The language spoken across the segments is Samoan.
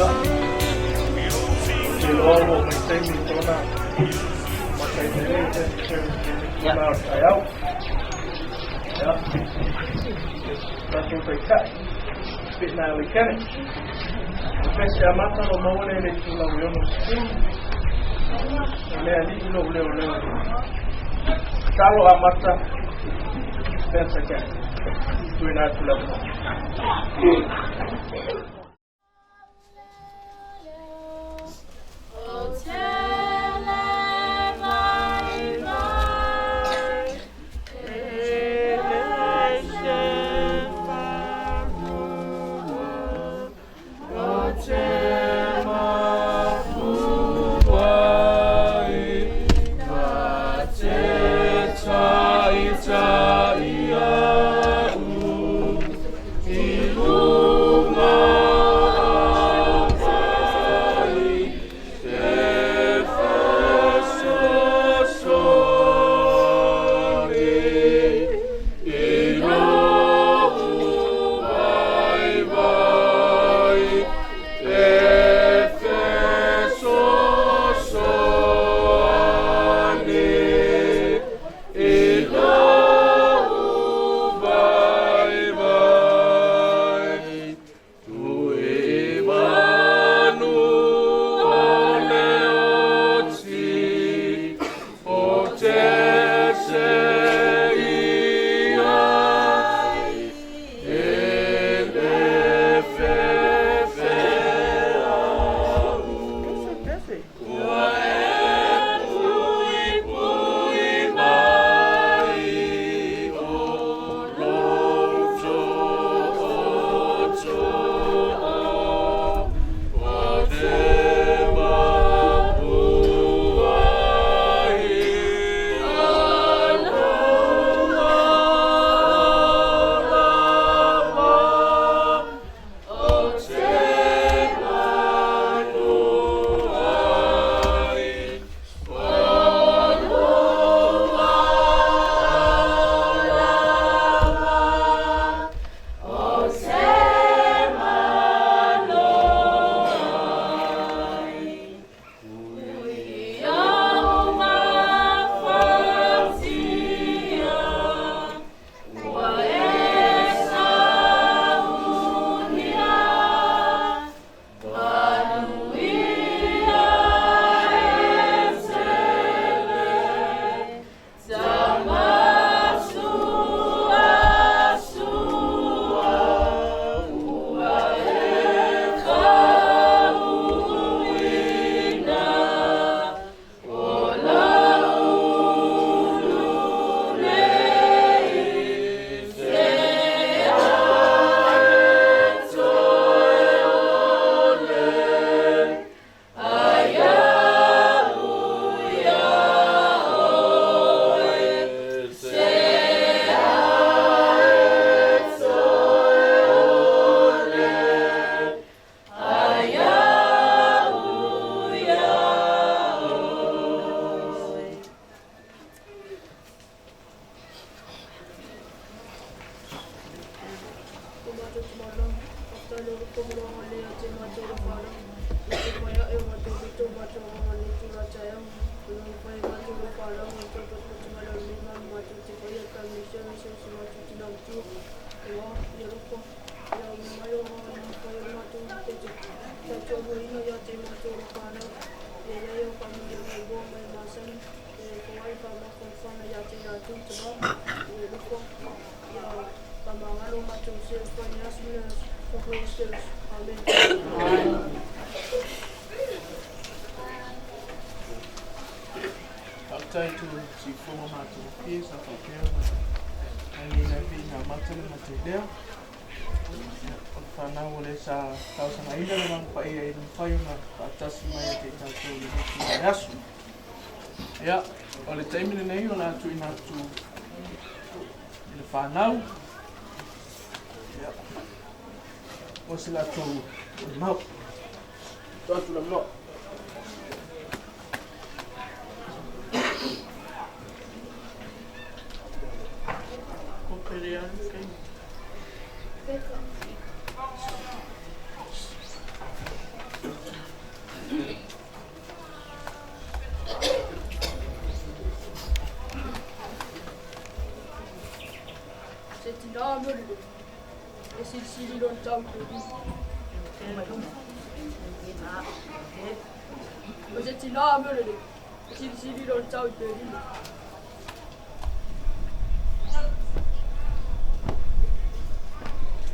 Ia, ou te iloa ua oo mai le taimi e tatau ona amataina ai le tona o le taeao. Ia, tatou taitai, Spitna Ali Kenneth. O pese amata lo maua lea i le itulau e 60, o le alii lou leoleo. Talo amata, Spencer Kenneth. Tuina atu le avanoa. Faafetai i tou siufofoga matagofie sa faapea ona agiga ai pei na amata le matou leo. O le fanau o le sa talosagaina le Agaga Paia ina mafai ona faatasi mai ia te i tatou i lenei itula o le aso. Ia, o le taimi lenei o le a tuuina atu i le fanau. Ia, mo se latou mau. Tuu atu le avanoa. tau i te O se tinā mea le silisili lo le tau i te rima.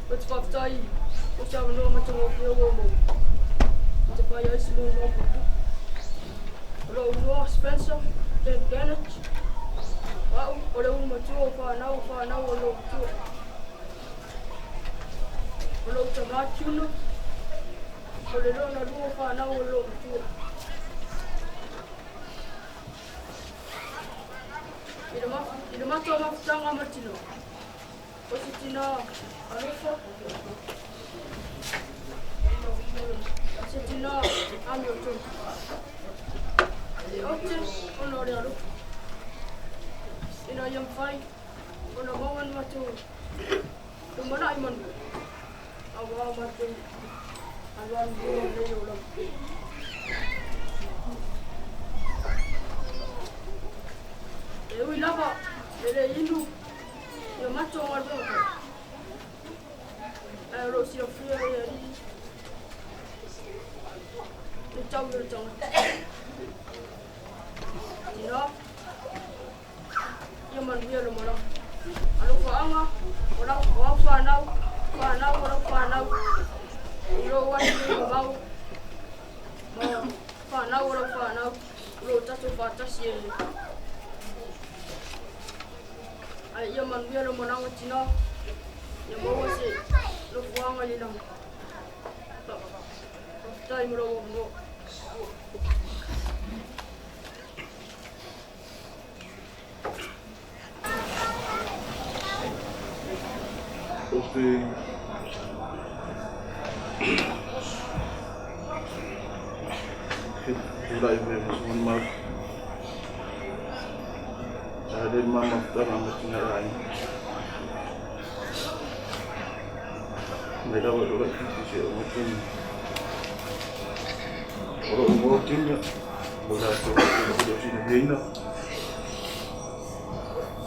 Ou te faafetai mo se avanoa matagofie ua maua i te fai ai se nonoa puupuu. O lou igoa Spencer Ben Bennett. O au o le ulu matua o fanau o fanau o lou matua. O lou tama Tuna, o le lona lua o fanau o lou matua. I le matou mafutaga ma le tina, o se tina alofa, o se tina amiotonu. E ote ona o le alofa, ina ia mafai ona maua ni matou lumanai manuia, aua matou alualu lua o lenei olaga. E ui lava e le inu ia matou galuega fai, ae o lo o silafia e le Alii le taui o le tagata. Tina, ia manuia lo malaga. Alofaaga o lau o au fanau, fanau o lau fanau, i lou atunuu mamao, ma fanau o lau fanau, o lo o tatou faatasi ai nei. Ae ia manuia lo malaga tina, ia maua se nofoaga i le lagi. Faafetai mo lou avanoa. Ou te tulai mai ma se malumalu. Ae le ma mafutaga ma tina aiga. Mai lava i lou laitiiti seia oo mai taimi. O lou igoa o Junior, mo i latou e le o silafiaina.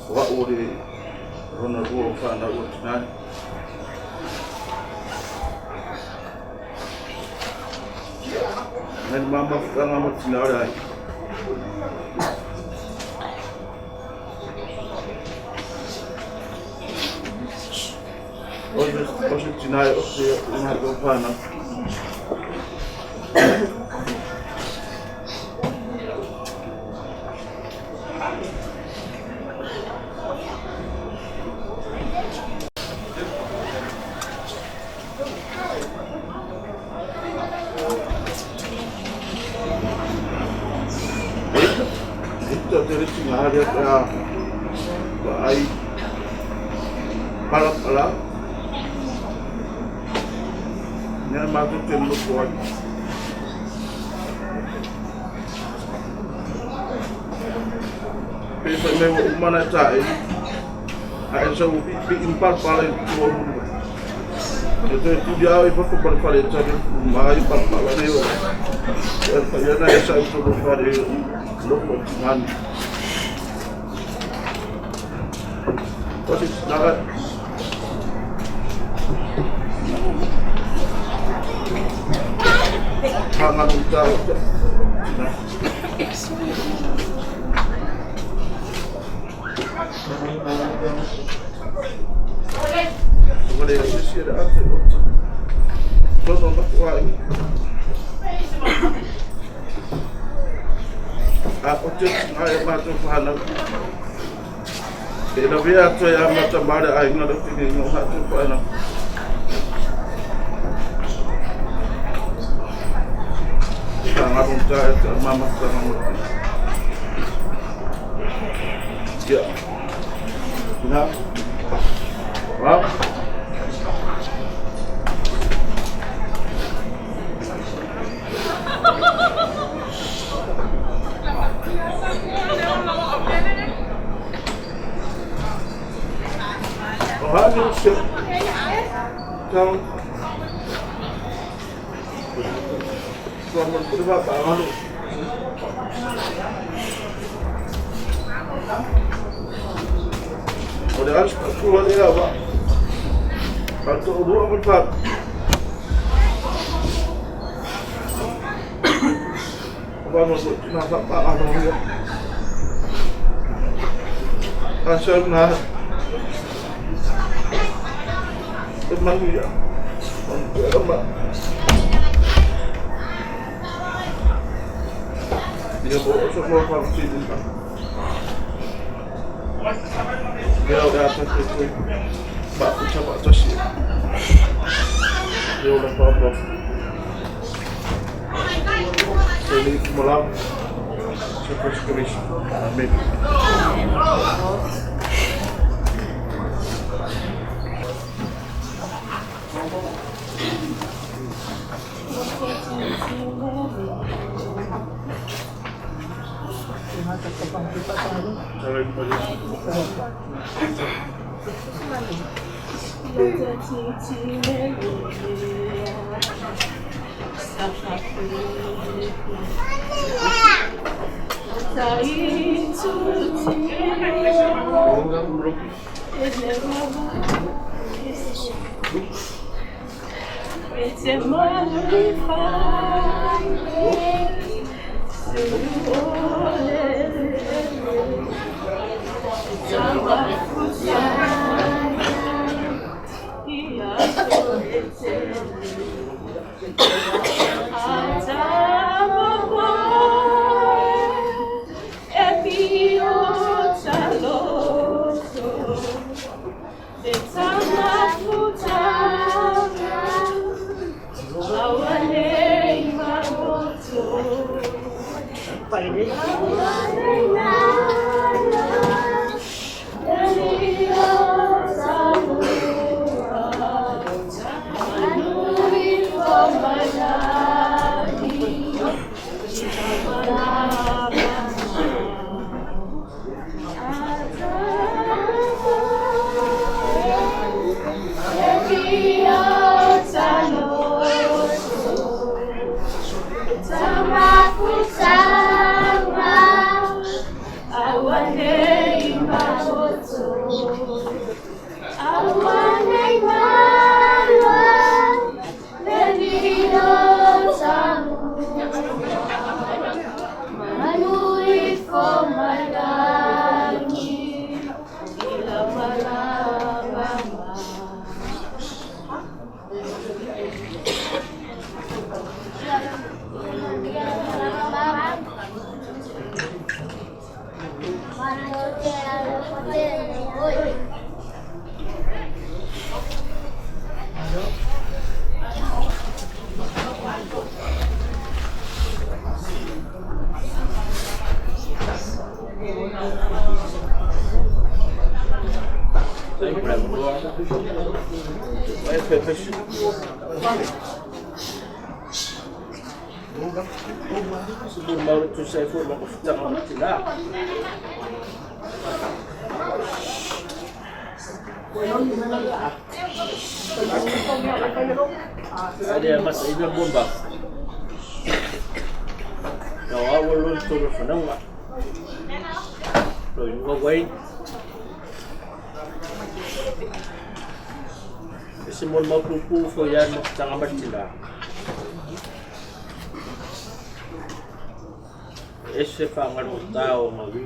O au o le lona lua o fanau o le tina. Nai le mafutaga ma tina o le aiga. O se tina e ote o ngā tō whānau. Hita te reti ngā haria te a ai palapala. Nea mātou te nofo ai. Pe whai mai wa umana e tā e. A e sau pi in palapala i tua muru. E toe tuli au i fafo pale fale e tari mai palapala nei o. E whai ana e sau tolu whare loko o tingani. O se tinaga. Hanganu tā o te tina. Wale e sisi e ate o te tono matu ai. A o te tina e mātou whanau. E lawe atu ai a mata mare ai ngā rau tēnei ngā mātou whanau. Ka ngaro tā e te mamatanga mo te. Ia. Nā. Wā. O hani se tau Tua mo te wā pa ngalo. O le asu ka kua le awa. Ka to rua mo ta. Fa'amaloto'o tinā fa'apaaga A sau na e manuia. Ma. Ia mo o so mo fa ti. Ia o ata te koe. Ma o ta ma tasi. Ia o la pa pa. Se ni mo. Se Cristo. Amen. Ada mas ina bomba. No awal tu fanau. Rồi ngô quay. Isi mo mo pupu fo yan mo tanga martila. Ese fa ngaro tao mawi.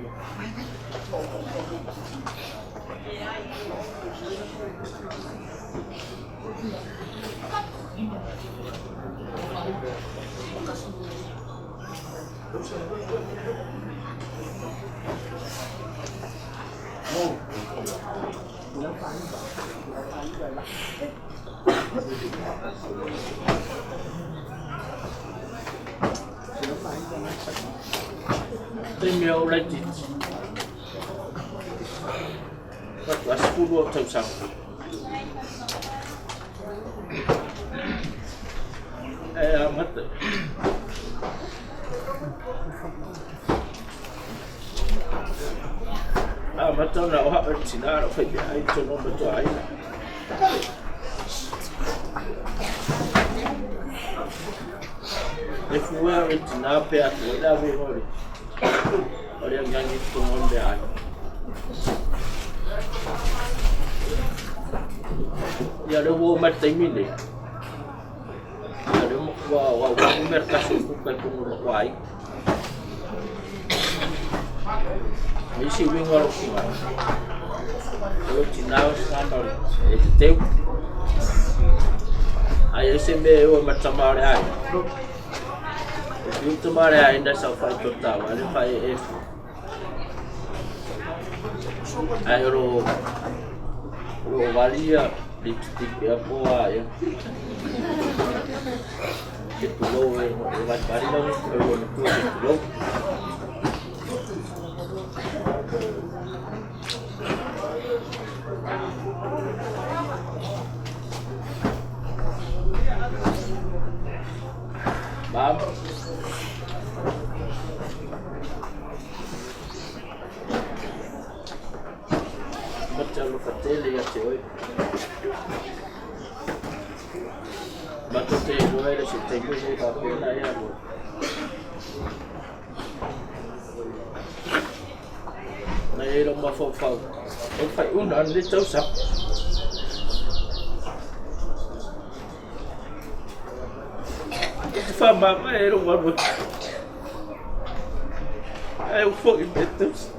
Te mea o lai titi. Watu aspulu o tausanga. E a mata. A mata na o hapa tina o whai ai tono matua ai. E fua e tina pe atu e la ve hori. O le ngangi tongon be ai. Ia le wo mai taimi nei. Ia le mo wa wa wa mer kaso ku kai ku no wai. Ma isi uiga o lou finagalo, o lou tinā o se tagata e teteu. A i ai se mea e o ai ma le tama o le aiga, e fiu le tama o le aiga e saofai i Tuataua, a o lea e faaeaea fua. Ae o lo o vali ia lipstick ea po o a ea. Se tulou e valivali lau matua se tulou. Ma'am. Ma te alofa tele ia te oe. Matou te iloa e le se taimi nei faapena ia mo. Na i ai lou mafaufau, o le faaiuga o lenei tausaga. Ou te faamavae ai lou alu atu. Ae ou foi i le tausaga.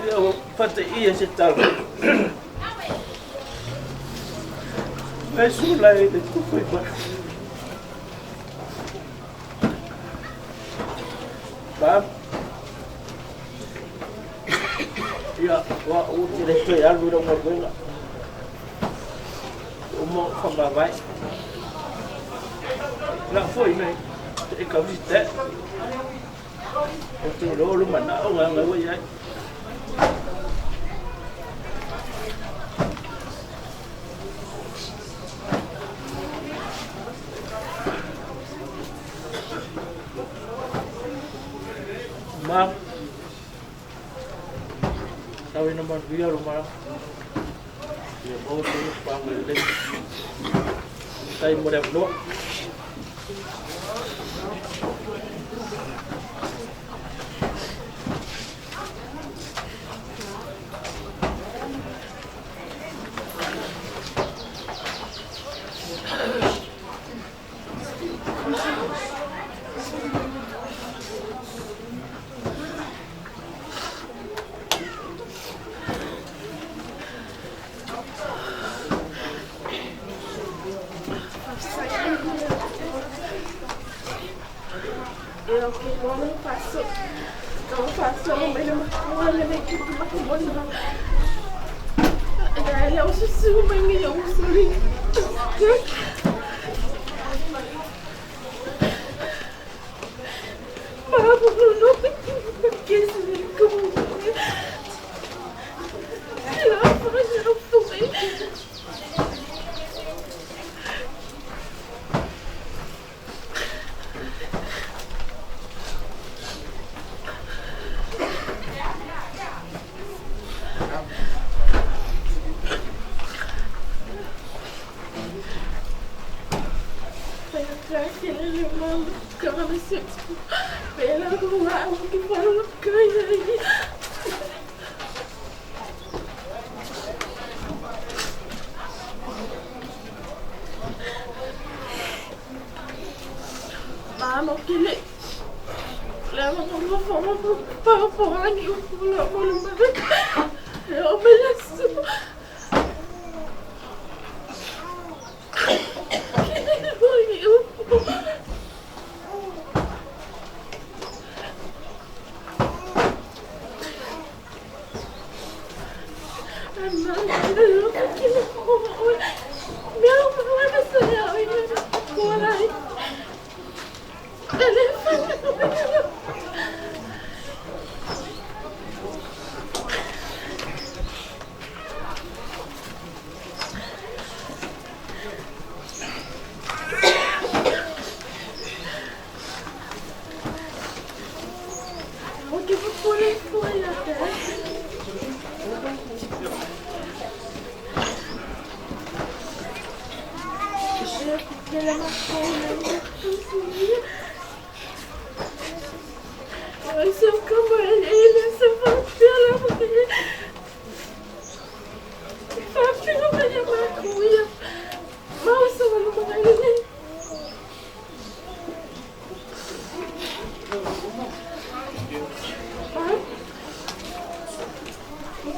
Ia ua fataia se tala. Mai sula i le tupu i mai. Ba. Ia, ua ou te le toe alu i lau galuega. Ua uma ou faamavae. La foi nei, e kausi te. Ou te iloa o lou manao ga ua i ai. Ma, tau ina manuia lo malaga. Ia maua se ulupaga lelei. Faafetai mo le avanoa.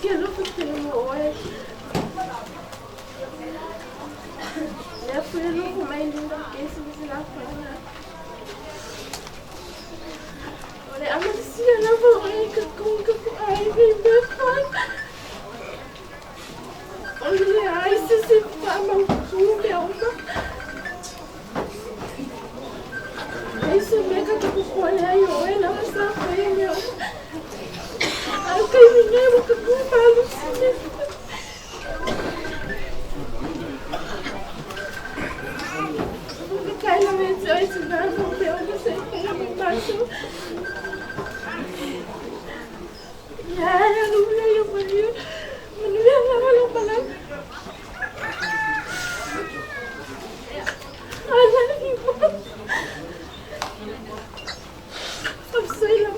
Ke alofa tele mo oe. Lea foi alofa mai linda ke se se la fana. O le amasia lava oe ka kung ka ku ai me me fa. O le ai se se fa ma ku me oma. Ai se me ka ku ku ai oe la sa fa me oma. Ai kai me ne o ka ku pa lu si me. Kaila me te oi te nā no me oma se ka me maso. Ya, ya no me yo manuia. Manuia la la pala. Ala ni mo. Afsela.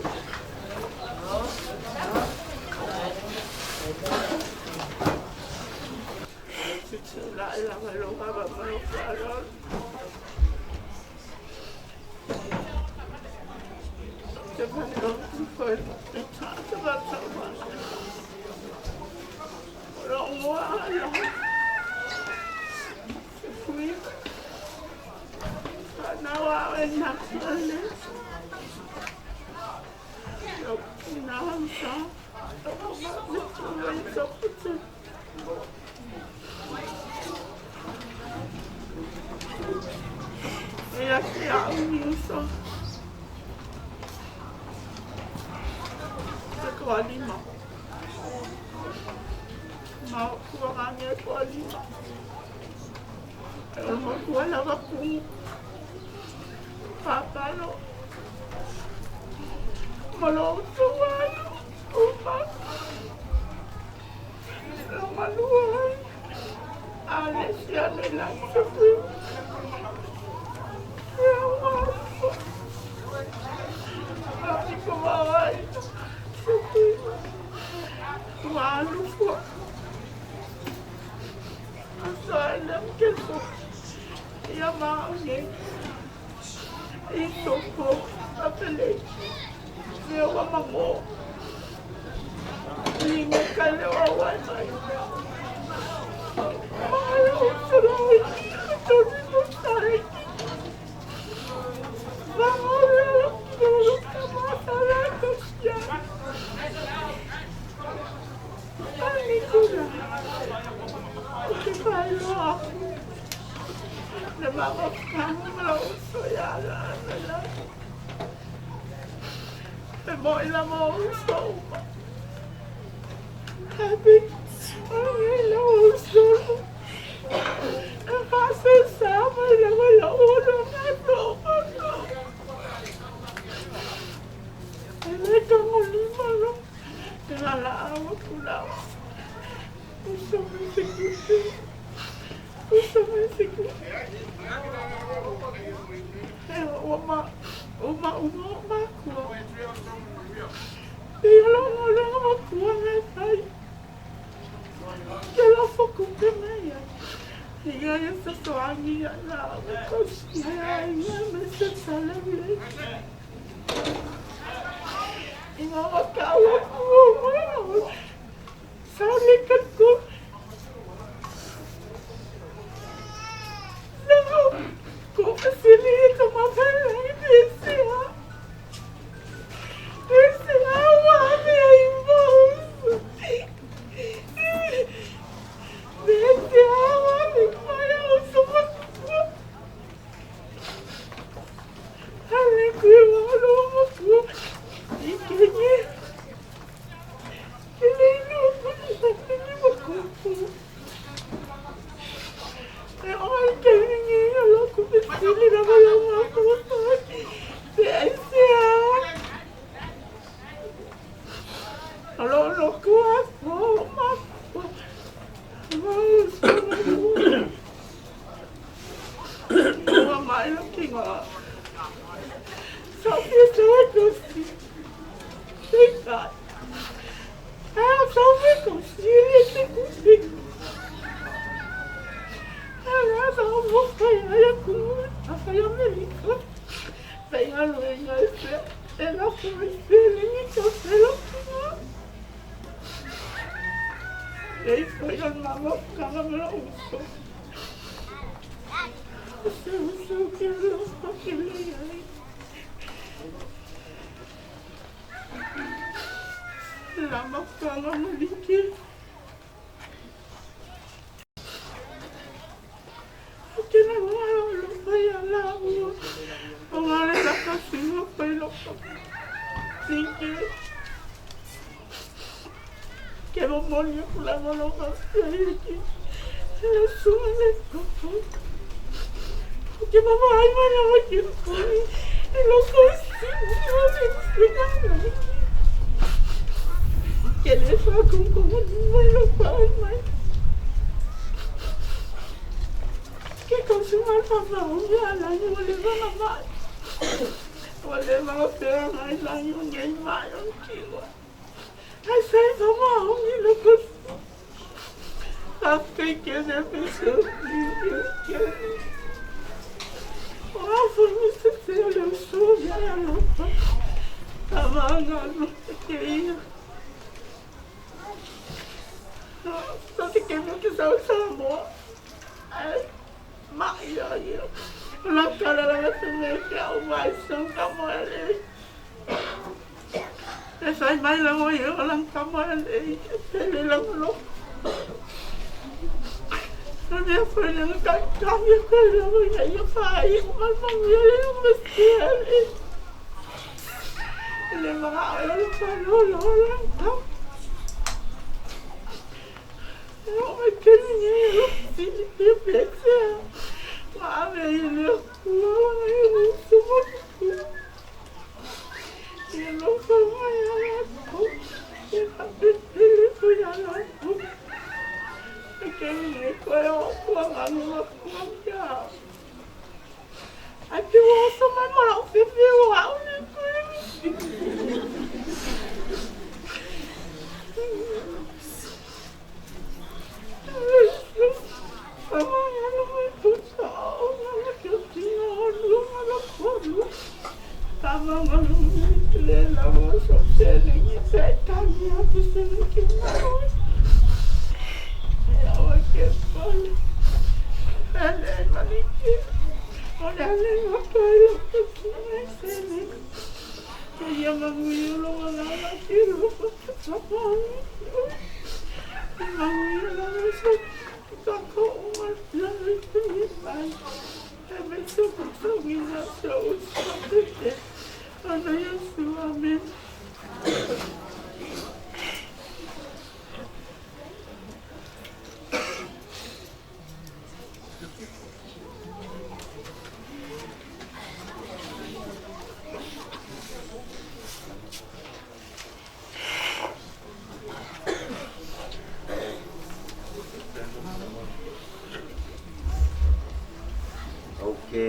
Ou te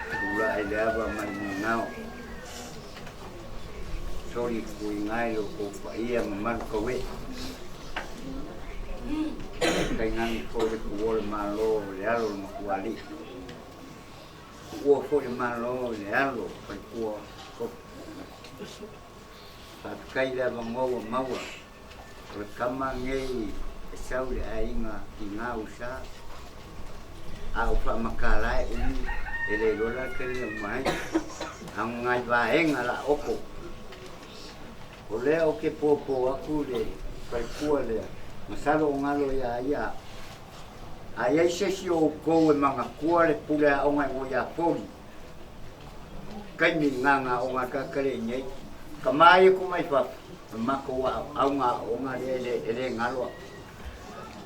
tulai i le ava mai migao, solifuiga ai lo outou paia mamalu tauee, tainane foi le tuua o le Malo i le alo o le Matuaalii, tuua foi le Malo i le alo o le faletua o Kopi. Faafetai i le avanoa ua maua, o le tama lenei e sau i le aiga tiga usa, a ou faamatala e umi e le iloa la le taimi e uma ai, a o nai vaega laoto, o lea ou te popo atu i le faletua lea, masalo o galo ia ia au. A i ai se isi o outou e manatua le pule aoga i o ia Poli, taimi gaga aoga tagata lea i inei, tama ia atu mai fafo, o le matou aoga aoga lea e le galo au.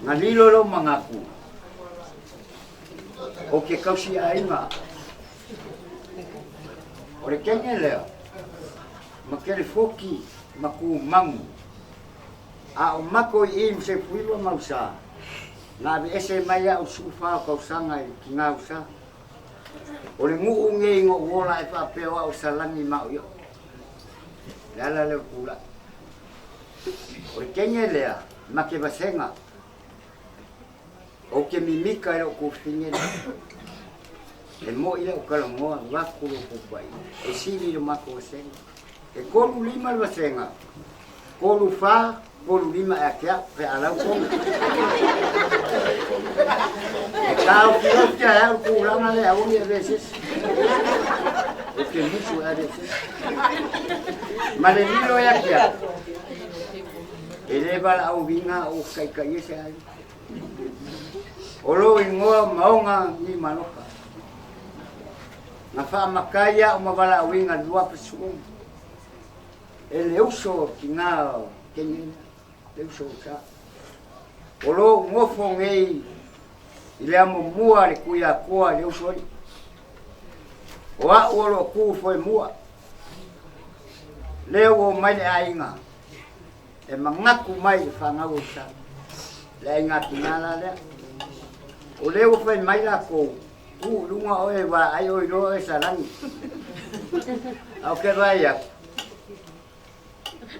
Na lilo lou manatu, ou te tausi aiga. O le teine lea, ma telefoki ma tumagu, a o matou i i ma Sefuiva ma Usa, na aveese mai au i le 14 o tausaga i tina Usa. O le nuu nei na ou ola ai faapea o au e salani ma au i o. Le ala lea o le tulai. O le teine lea, ma te vasega, ou te mimika i lou tuafafine lea. E moi lau talanoa, vaeatu lo outou paia, e sili i le matou vasega. E 35 le vasega, 34 35 ia te a'u pe a lau fono. E taofiofi lava e a'u le tulaga lea aua ne i avea e se isi. Ou te musu e ave e se isi. Ma le lilo ia te a'u, e le valaauina a'u ou te taitaia se aiga. O lou igoa o Maoga Gimalofa. Na faamatai a'u ma valaauina i le 2010. E le uso o tina o Kenya, le uso o sa. O lou nofo nei i le amomua le Tuiatua i le uso alii. O a'u o loo tu foemua. Lea ua omai le aiga e manatu mai i le fanau o sa. Le aiga tina la lea. O lea ua fai mai lakou, tu i luga oe vaai oe iloa oe salani. A o ke vaai atu,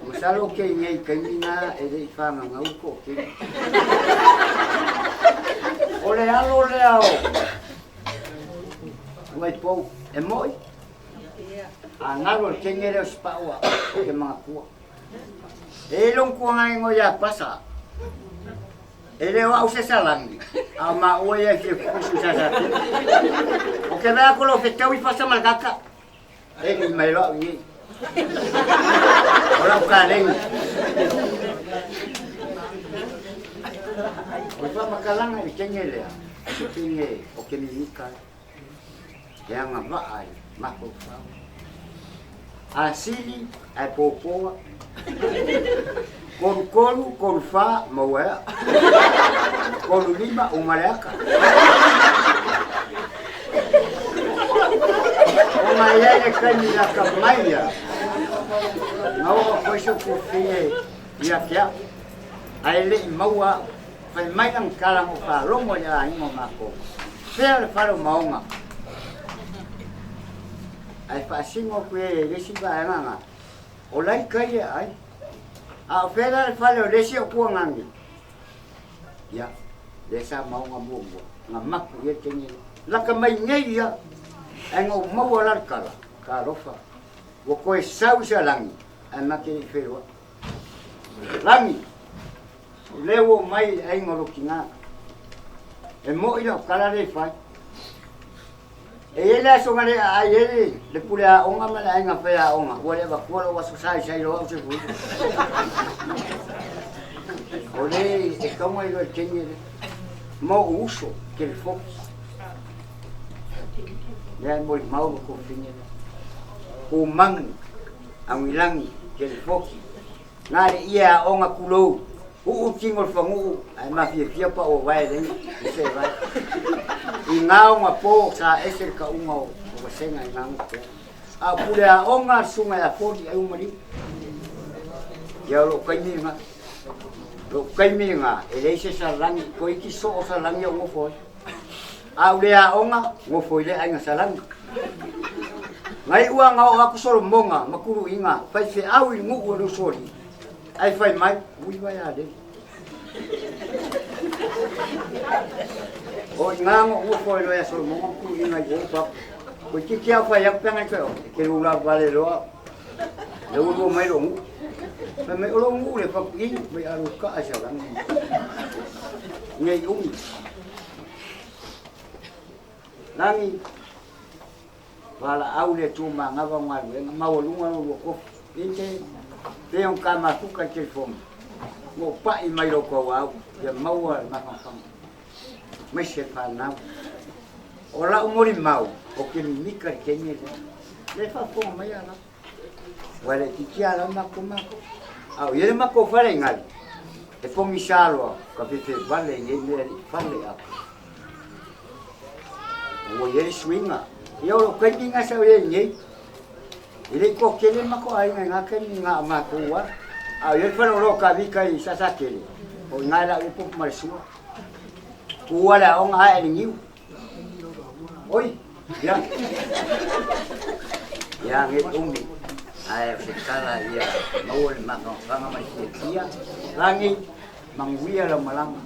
masalo ke i nei taimi na e le i fagagau le toatele. O le alo lea o Uaipou, e mo'i, a galo le kenge lea o Sipa'u a o ke manatua. E i lou tuagaina ia Pasa, e le o a'u se salani, a o maua ia e fia fusu i Sasafele. O ke vaai atu o lo o fetau i Fasa ma le kaka, e ni mai loa a'u nei. O lau kaleni. O le faamatalaga i le kenge lea, o se kenge o ke mimika ai. E agavaa i mafaufau. A sili ae popoa. 33, 34, maua ea. 35, uma le aka. Ona e i ai le taimi lata mai ia, na oo atu ai si ou tuafafine ia te au, ae le i maua au. Fai mai lana tala na ou faalogo i le aiga o matou, Fea le fale o Maoga? Ae faasino atu i ai e le isi vaega na, O lai kai le aai. A o fea la le fale o le isi o Puagage? Ia, lea sa Maoga muamua, na mapu i ai le teine lea. Lata mai nei ia, ae na ou maua la le tala, talofa, ua toe sau i Salani, ae ma te le i feiloai. Lagi, o lea ua omai i le aiga o lou tina. E mo'i lau tala lea e fai. E i ai le aso na le aai ai le pule aoga ma le aiga fai aoga, ua le avatua lou aso sa i sai loa au se fulu. O le e taua i loa i le taimi lea. Ma ou uso, telefoni. Lea e molimau le tuafafine lea. Tumanu, Agilagi, Kelifoki, na le ie aoga tulou, uu tino le faguu ae mafiafia pa ua vae lengi i se vae. I ngā o ngā pō sa ese le kauga o vasega i ngā po. A o pule aoga le susuga ia Foli ai umaliu. Ia o lou taimi lena. Lou taimi lena e leai se salani, toeitiiti soo salani au nofo ai. A o le aoga, nofo i le aiga salani. Na iu lava na oo atu Solomoga ma Tuluiga faifeau i le nuu o le usoalii, ae fai mai, Ui vai a lele. O i ina na ou nofo ai loa ia Solomoga ma Tuluiga i o papa. Toeitiiti lava fai atu pe ana i toe o, e te lula vale loa. Lea ua lua mai lou nuu. Fai mai, o lou nuu le fatu i, mai a lou kaa i salani. Nei umi. Lagi, valaau le Atua manava o galuega, maualuga lo lua tofi. Ite, pe on ka mafuka i telefoni, na ou pa'i mai lou tauau, ia maua le mafanafana. Maise le fanau. O lau molimau, o ke mimika le kenge lea. Le faafofoga mai a lau. Ua le itiiti a lau matou matou. A o i ai le matou fale i Gali, e pogisa loa ka fefe vale i nei mea e le i fale a. Ua i ai le suiga. Ia o lou taimi lena sa i ai nei. E le i toatele le matou aiga i na taimi na o matou lava. A o i ai le faleoloa o Kavika i Sasakele, o i ina e lau ai le popo ma le sua. Tua le aoga ae le niu. Oi, ia. Ia, nei umi. Ae o se tala ia maua le mafanafana ma le fiafia. Lagi, manuia lau malaga.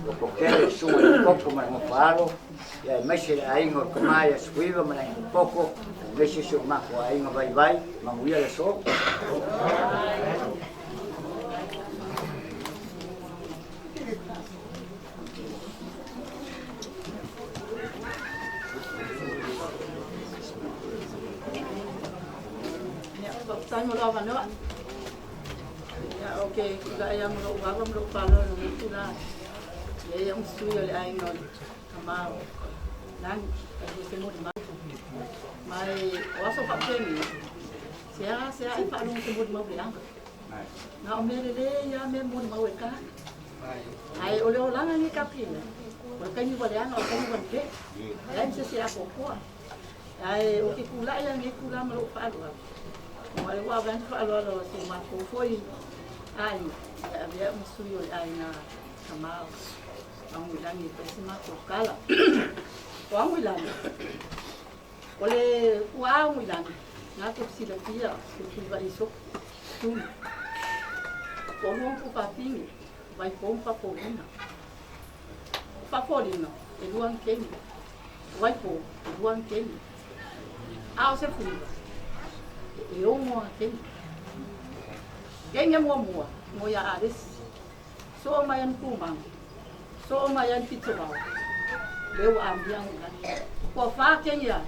Ua kokele le susuga i le koko ma le nofoalo, ia aemaise le aiga o le tama ia Suiva ma le aiga Koko, aemaise si o matou aiga vaivai, manuia le aso. avanoa. Ia, o ke tulaʻi a ma loʻu ava ma loʻu faaaloalo i lenei itulā. Ia ia ma sui o le aiga o le Tama o Lagi, e se molimau. Ma e o aso faapenei, sea sea e faalogo se molimau leaga. Na o mea lelei lava mea e molimau ai le tagata. Ae o le olaga lenei tatou te i ai, o le taimi ua leaga, o le taimi ua lelei. E leai ma se isi e atoatoa. Ae ou te tulai lava i lenei itula ma lou faaaloalo, aua o lea ua avea atu faaaloalo a si o matou foi aiga, e avea au ma sui o le aiga Tama o Agoilagi e fai se matou tala. O Agoilagi, o le puaa Agoilagi, na tou silafia se tuiva'i sopo, tuli, toalua ma Pupatini, Vaipou ma Fapoliga. O Fapoliga, e lua ana teine. O Vaipou, e lua ana teine. A o Sefuiva, e 6 ana teine. Teine muamua, mo ia Alesi. Soo mai ana Tumanga, soo mai ana Pitovao, lea ua amia Agoilagi. Ua fa teine a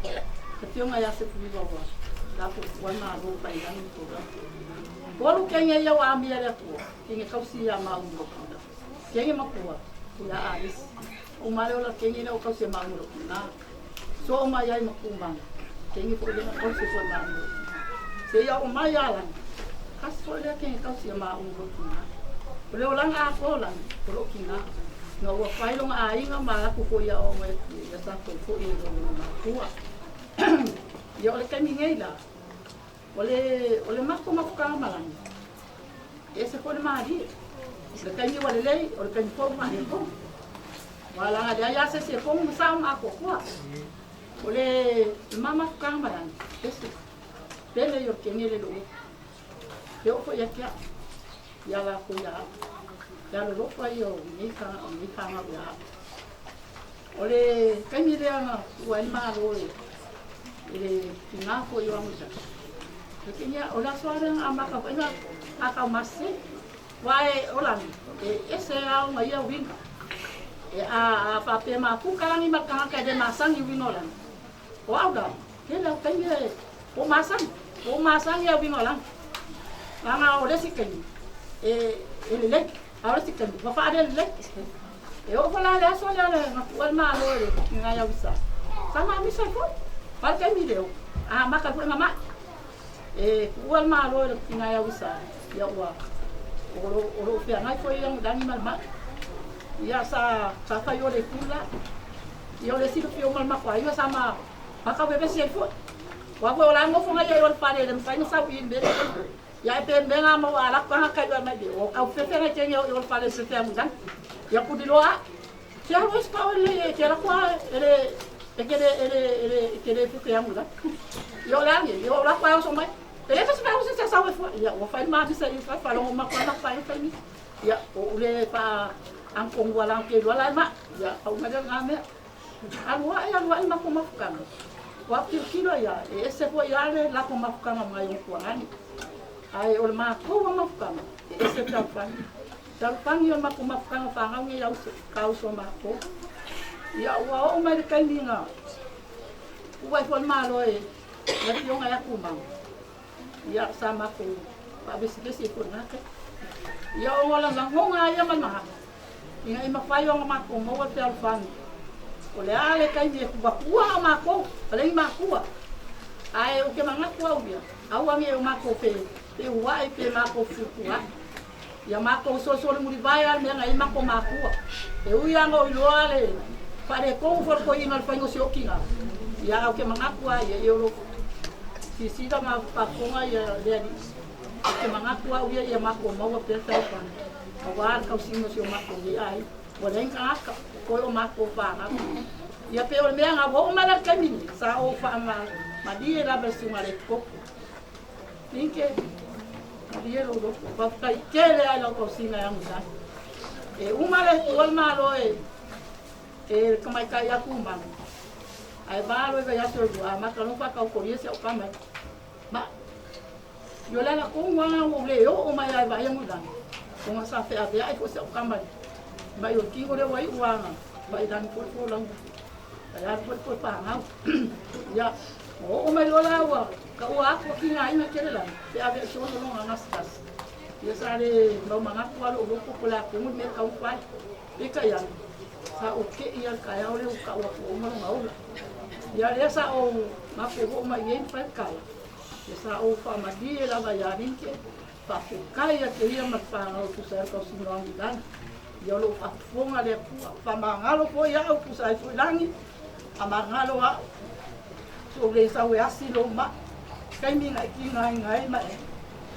le Afioga ia Sefuiva ua latou tuai malo fai lagi ma tulaga. Tolu teine ia ua amia e le Atua, teine tausi ia Maunu. Kenge makua, ia Alisi. O male o la kenge lea o tausi e maunu lou tina. So o mai ai ma kumanga. Kenge foi lea na tausi foi maunu lou tina. Se ia o mai a lagi. Kasi foi lea kenge tausi e maunu lou tina. O le olaga atoa o lagi, o lou tina. Ina ua fai lona aiga ma latou foi aoaoga ia tatou foi e lona matua. Ia o le taimi nei la, o le, o le matou mafutaga ma lagi, E ese foi le malie. O le taimi ua lelei, o le taimi foi ua faaletonu. Ua laga leai lava se isi e fono ma sao ma atoatoa. O le mamafukaga ma lagi, ese. Pele i o le kegele i lou loto. E oo foi ia te au, ia latou ia au. Le alolofa ia o lenei fanau ia au. O le taimi lea na tuua ai le Malo e le tina foi o Amoisaka, o le aso lava lea na amata foi ona kakau masese. Aua e o lagi, e ese lava ona ia uiga. E a faapea e mafuta lagi ma le tagata e le masani uiga o lagi. O au la, tele au taimi e o masani, o masani au uiga o lagi. Leaga o le isi taimi e lelei, a o le isi taimi ua faalelelei. E oo foi la i le aso lea na tuua ai le Malo e nai au isa, sa mamisa ai foi. Ma le taimi leo, a amata ai foi ona mai. E tuua le Malo e nai au isa, ia ua o loo feagai foi lagi ma le mai. Ia sa fai o le itu la. Ia o le silafia uma e le matou aiga sa ma tau vevesi ai foi. Aua foi o la e nofo nai ai o le fale e le mafai ona sau i i le mea lea. Ia e pe mea nga maua a latou tagata i mai o kau fefe ngai te o le fale se fea mulan. Ia kuli loa. Te alu es pa le te la kwa ele e ke le ele ele ke le fuke ya mulan. Ia o le ange, ia o la kwa o so mai. Ele fa se fa se sa we fua. Ia o fai ma sa i fa fa longo ma kwa ma fa fa mi. Ia o le fa ang kong wala ke lua la ma. Ia au ma nga me. Alu ae alu ae matou mafutaga. Ua tilotilo ia, e ese foi lava le latou mafutaga mai o Pualani. Ae o le matou lava mafutaga, e ese le fealofani. Fealofani o le matou mafutaga fanau nei a uso, ka uso a matou. Ia ua oo mai le taimi na ua ai foi le Malo e le afioga ia Tumau. Ia sa matou faavesivesi ai foi i lena taimi. Ia ona o le lagona ia ma le manatu, Ina ia mafai ona matou maua le fealofani, o le a le taimi e tuatua a matou, paleni matua. Ae ou te manatu au ia, aua ne i o matou pe ua'i pe matou fetuatua'i. Ia matou solisoli mulivae lava le mea na i ai matou matua. E ui lava na ou iloa le faaletonu foi o le toeaina i le faiga o si ou tina, ia ae ou te manatu lava ia, ia o lo silasila ma faafofoga ia le Alii. Ou te manatu au ia ia matou maua pea le fealofani. Aua le tausiga o si o matou nei aiga. Ua leai ni tagata, toe o matou fanau. Ia pei o le mea na ua oo mai la i le taimi nei, sa ou faamalie lava i le susuga a le Epikopo. Inke, malie lou loto, faafetai tele lava i lau tausiga e agasala. E uma le Atua le Malo e le tamaitai ia Tumanu, ae va loa i vaiaso e lua, amata loa ona faatautolia si au tama e ma. I o le ala tonu lava lena ua ou le oo mai lava e vaai anu i lalo, ona sa feaveai foi si au tama i mai o le tino lea ua iu lava na vaai lagi foi le folauga, ae alu foi le toe fanau. Ia, Ua oo mai loa la ua taua atu ua tigaina tele lava pe a ave i se ono lona gasegase. Ia sa le mau manatu lava lou loto po o le a tonu le mea e tatau ona fai. Peitai ane, sa ou te'i lava i le taeao lea ua tau atu ua uma lona ola. Ia lea sa ou matou oo mai i ai ma fai le tala, ia sa ou faamalie lava ia Linke, faafetai atu e ia ma le fanau e tusa ai o le tausiga o Anilagi. Ia o lo o faafofoga le Atua, faamagalo foi au tusa ai foi lagi, faamagalo au. Se ua le sau e asi lou mai, taimi na e tigaina ai ma e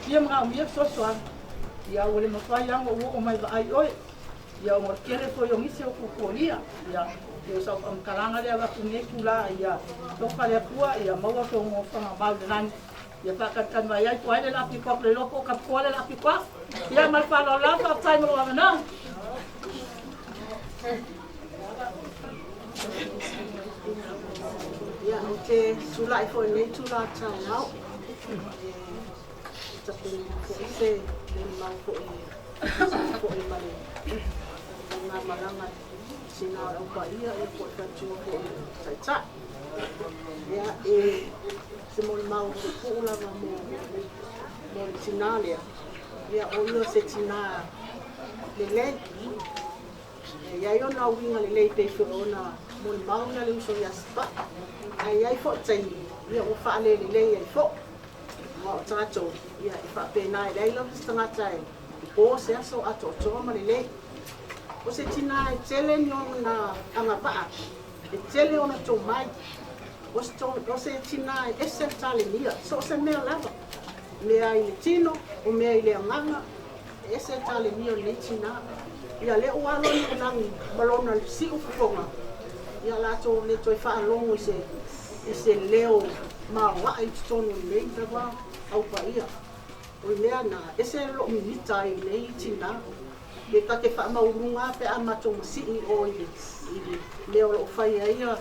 fia manaomia fesoasoani, ia ua le mafai lava ona ou oo mai vaai oe, ia ona o le tele foi o nisi o tutualia, ia e o sau faamatalaga lea avatu nei itula, ia alofa le Atua, ia maua sou nofoaga mau i le lagi, ia faatalitali mai ai po o ai le laa pito atu, le iloa po o Taputoa le laa pito atu. Ia ma le faaaloalo lava, faafetai mo lou avanoa. Ia, ou te tulai foi i lenei itula taeao e tapenaina foi se molimau foi e tusa ai foi ma le faigamalaga i tina o le Au Paia ia po o le faletua foi o le Taitai. Ia, e se molimau puupuu lava mo le tina lea. Ia, o ia o se tina lelei. E i ai ona uiga lelei pei foi ona molimau le uso ia Sipa'i, ae i ai foi taimi ia ua faalelelei ai foi. Aua o tatou, ia e faapena, e leai lava se tagata e po se aso atoatoa ma lelei. O se tinā e tele ni ona agavaa, e tele ona tomai. O se, o se tinā e ese le talenia, so o se mea lava, mea i le tino, o mea i le agaga, E ese le talenia o lenei tinā. Ia lea ua alo i lagi ma lona siu fofoga, ia latou le toe faalogo i se, i se leo maoae i totonu o lenei lava au paia. O le mea na, ese lou mimita ai i lenei tinā. Pe ta te faamauuluga lava pe a matou masii i o i le, i le mea o lo o fai ai ia,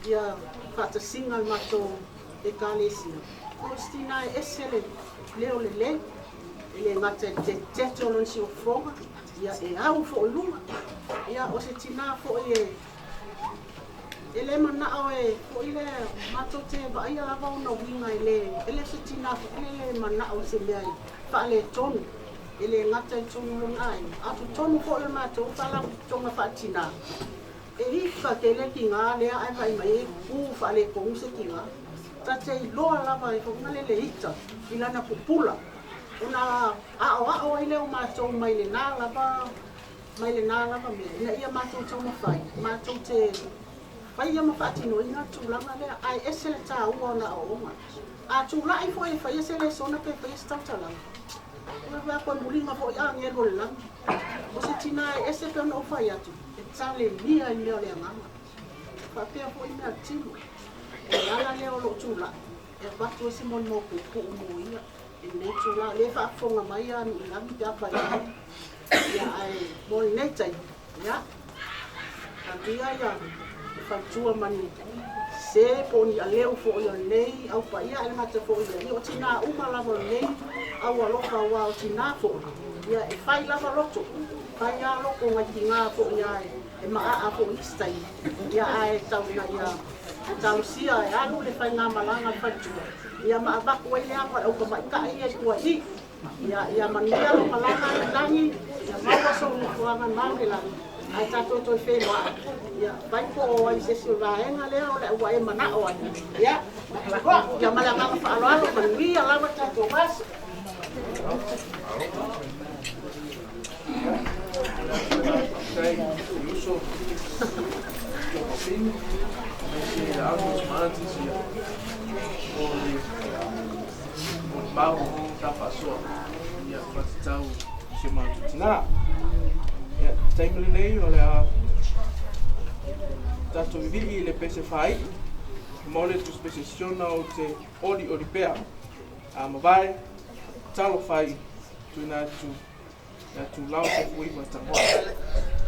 ia faatasiga a le matou Ekalesia. O se tinā e ese le leo lelei. E le gata i le tetete o lona siufofoga, ia e au foi i luga. Ia o se tinā foi e e le manao e foi le matou te vaaia lava ona uiga e le e le o se tinā foi le le manao i se mea e faaletonu. E le gata i totonu o lona aiga, a o totonu foi o le matou faalapotopotoga faatinā. E ifa tele tiga lea ae vaai mai e ku faaletonu se tiga. Ta te iloa lava e foʻi le le ita i lana pupula ona aoao ai lea o matou mai lena lava mai lena lava mea ina ia matou taumafai matou te faia ma faatinoina le tulaga lea ae ese le taua o na aoaoga. A tulai foi e faia se lesona pe faia se tautalaga, ua vaai atu e muliga foi agelu o le lagi. O se tinā e ese pei ona ou fai atu, e talemia i mea o le agaga. Faapea foi i mea a le tino. O le ala lea o lou tulai e avatu ai se molimau puupuu mo ia i lenei itula. O lea e faafofoga mai ia Nuuilagi pe afai mai. Ia ae mo lenei taimi, ia, talia ia le faletua ma ni se po o ni aleu foi o lenei au paia ae le gata foi i ia, o tinā uma lava o lenei au alofa aua o tinā foi, ia e fai lava loto, fai lava loto nai tinā foi a e maaa foi isi taimi, ia ae tau ina ia talosia e alu le faigamalaga a le faletua, ia ma avatu ai le ava o le autamaitai ia i tua i i. Ia, ia manuia lou malaga i lagi, ia maua sou nofoaga mau i le lagi, ae tatou toe feiloai, ia, fai po o ai se isi o vaega lea o le ua e manao ai. Ia, toa, ia ma le agaga faaaloalo, manuia lava le tatou aso. Faafetai i uso Tofini, aemaise le uncles ma aunties ia mo le molimau sa faasoa ia faatatau i si o matou tinā. Ia, taimi lenei o le a tatou vivii i le pese fāiʻu, mo le tusi pese siona o te olioli pea a mavae talofa ai tuuina atu ia Tulau Sefuiva Tagoai.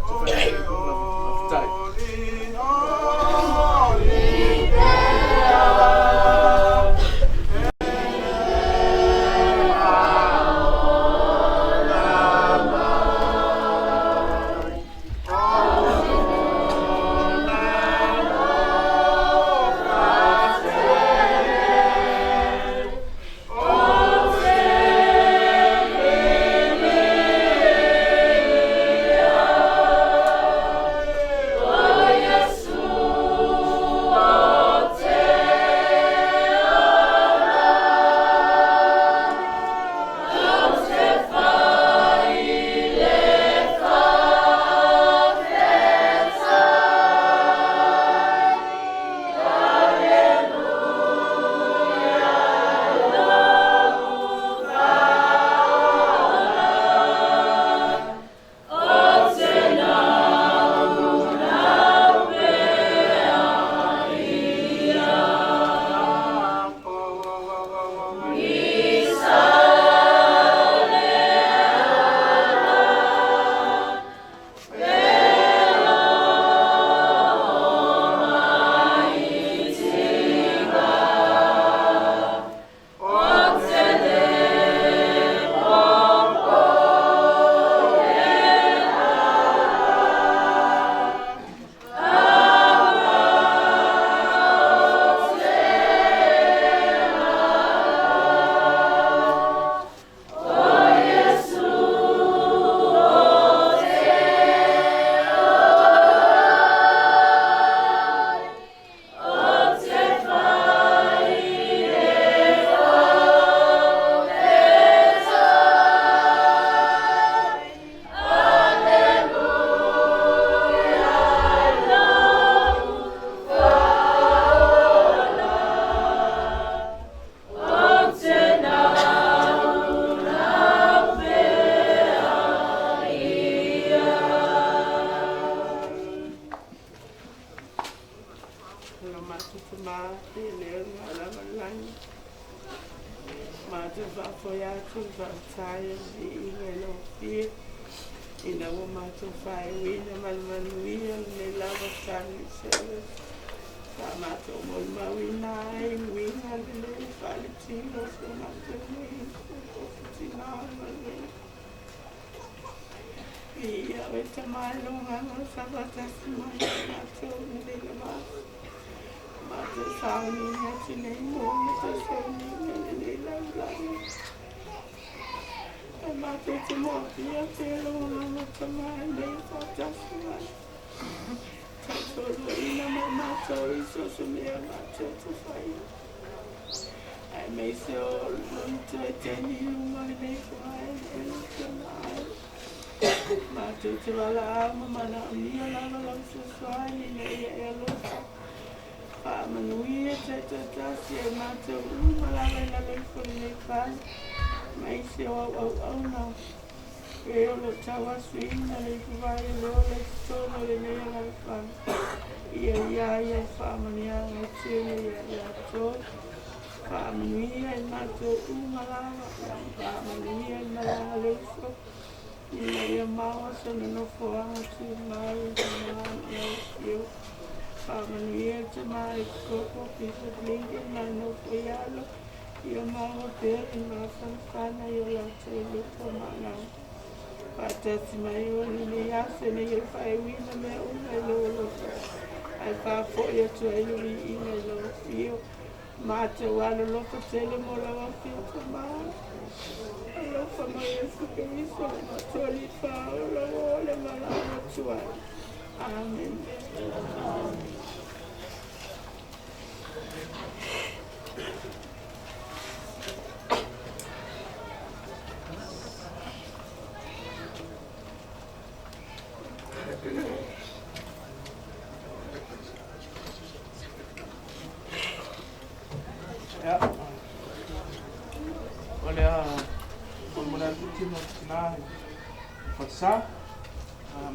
Se fai ai le lava. Faafetai. le viiga i lau Afio ina ua matou faaiuina ma le manuia lenei lava family service sa matou molimauina ai uiga lelei faaletino o si o matou nei tofi tinā ma le Viia oe Tama i lou agaga o faafaatasi mai ia matou i lenei lava aso. Matou sauniga tinei mu ma tou sauniga i lenei lalolagi. Ae matou te moapia pea lou agaga o Tama i mea faatasi mai. Tautoaluaina mai matou i so o se mea matou te faia. Aemaise o lona toe taimi i luga o lenei fogaeleele pea ai. Matou te valaau ma manaomia lava lau fesoasoani ina ia e alofa faamanuia taitoatasi ai matou uma lava i lalo ifo o lenei fale, aemaise o au auauna e o lo o tauasuina le ipuvai o le ola i totonu o lenei alaalafaga. Ia ia ia i faamanuiaga e tele ia i latou. Faamanuia i matou uma lava, faamanuia i malaga a le uso, ina ia maua sona nofoaga tumau i luma o lau Afioga. Faamanuia i le tama i Koko, Bishop Lincoln ma le nofo i alo, ia maua pea le mafanafana i o latou loto ma agaga. Faatasi mai oe i lenei aso ina ia faaiuina mea uma i lou alofa, ae faafoi atu ai le viiga i lau Afio. Matou alolofa tele mo lau Afio Tama. Alofa mai Iesu Keriso le matou Alii Faaola ua o le valaau atu ai. Amene. Ia, o le a molimoli atu tino o tina i Falesa,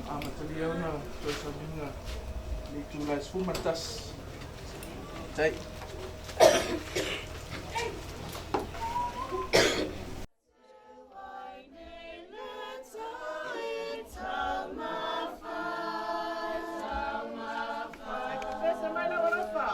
amatalia ona toe sauniga i le itula e 11. Tai. Pese mai lau alofa.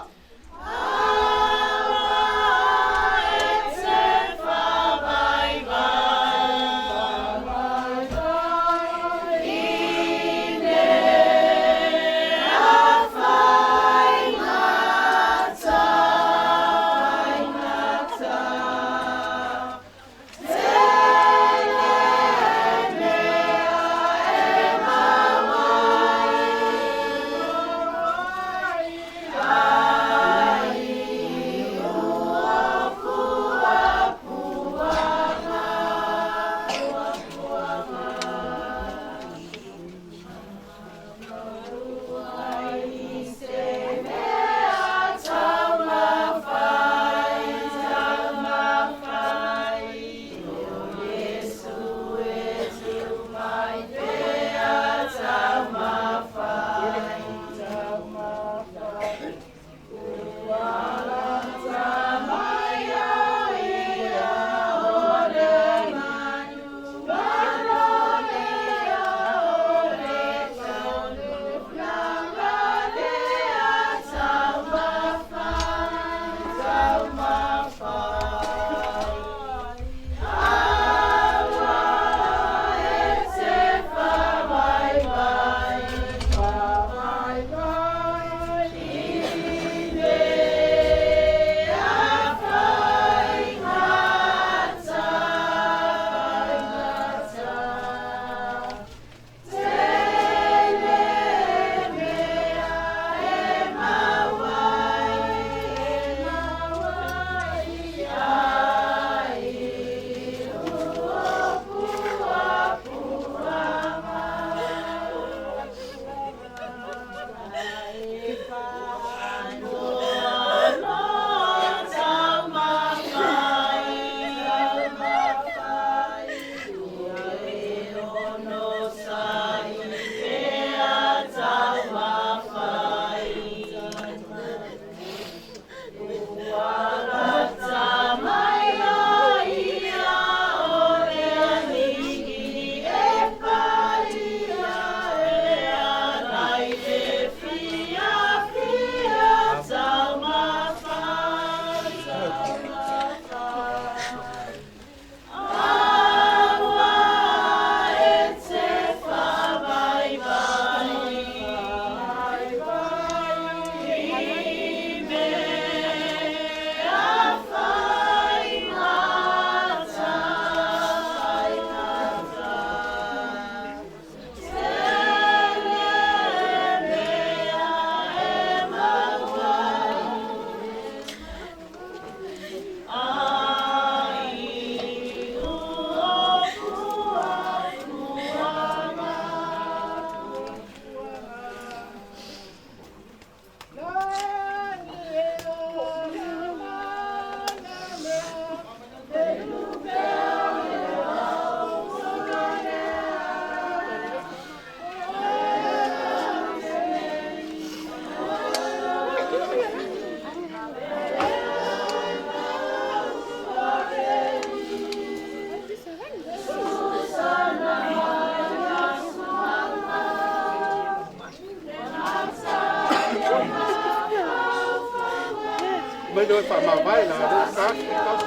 Mai le faamavae la ka.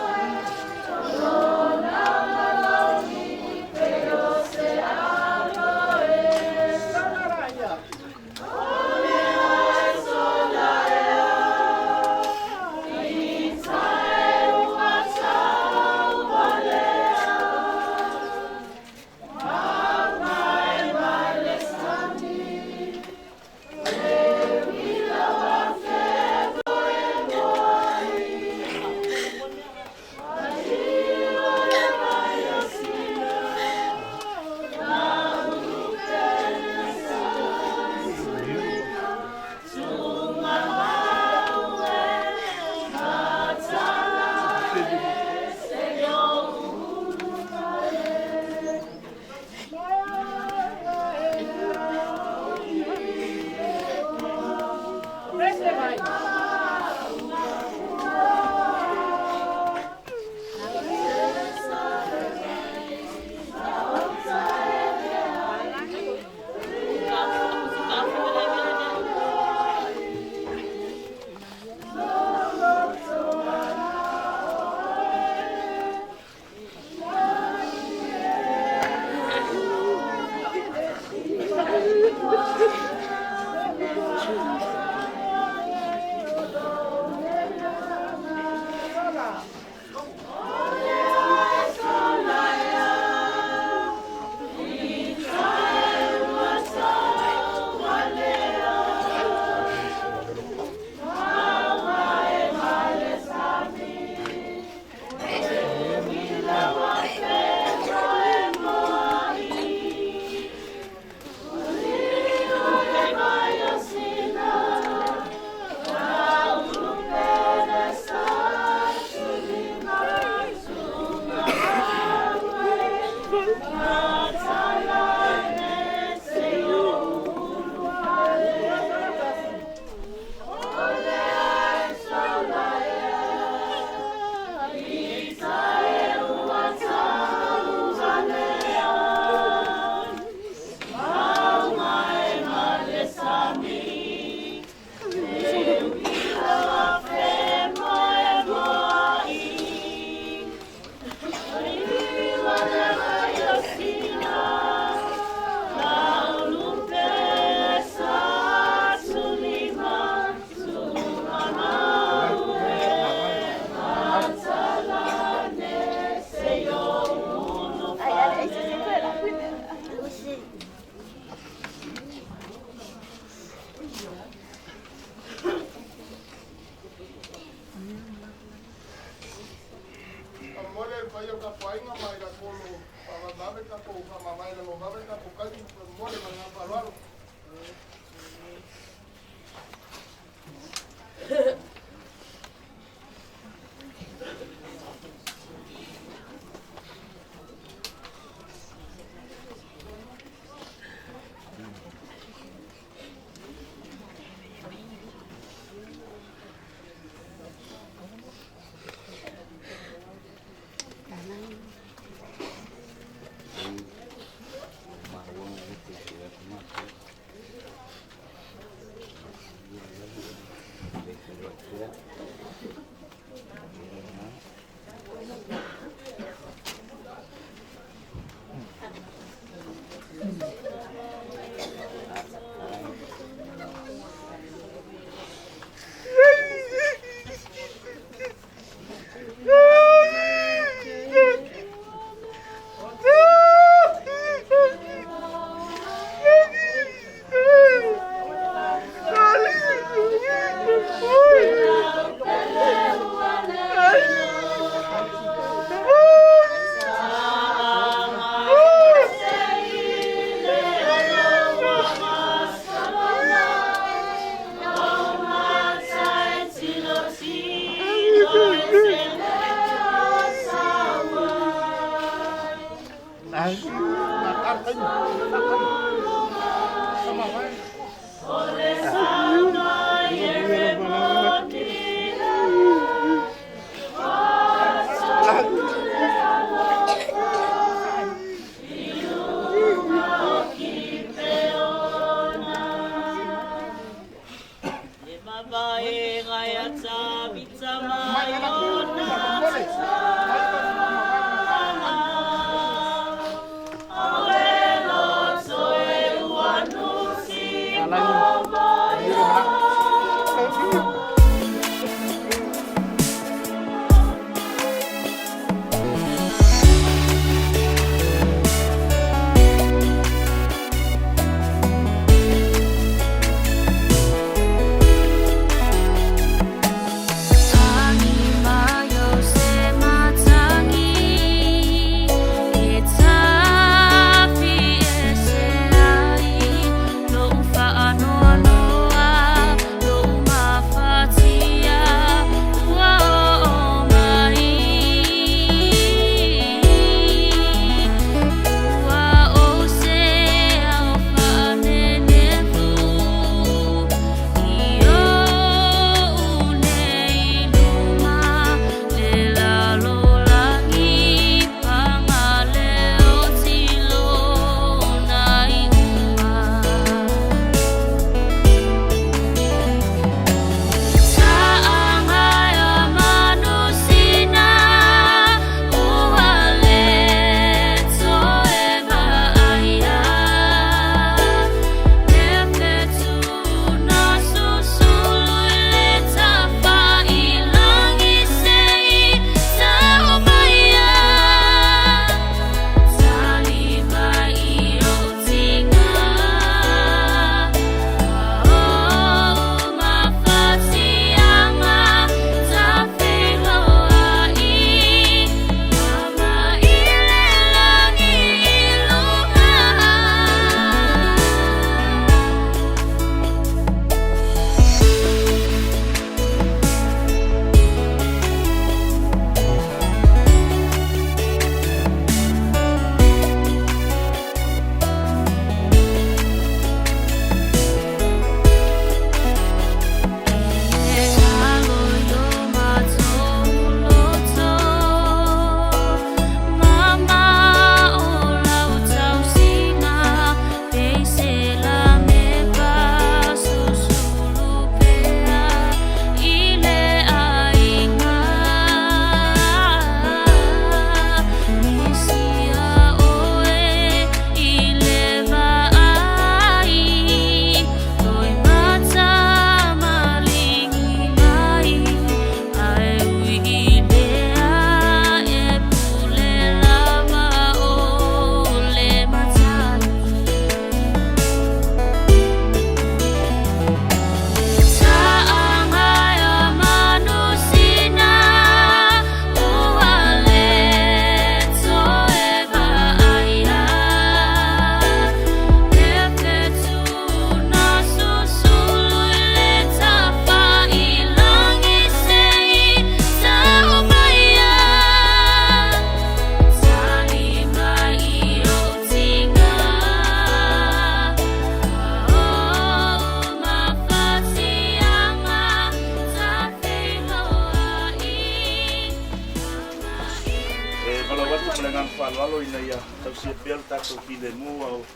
Talosia pea lo tatou filemu a o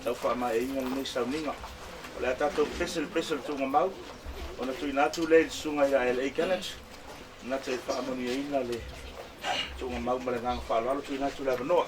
tau faamaeaina lenei sauniga. O le a tatou pese le pese o le tuugamau ona tuuina atu lea i le Susuga ia L.A. Gannett na te faamanuiaina le tuugamau ma le agaga faaaloalo. Tuuina atu le avanoa.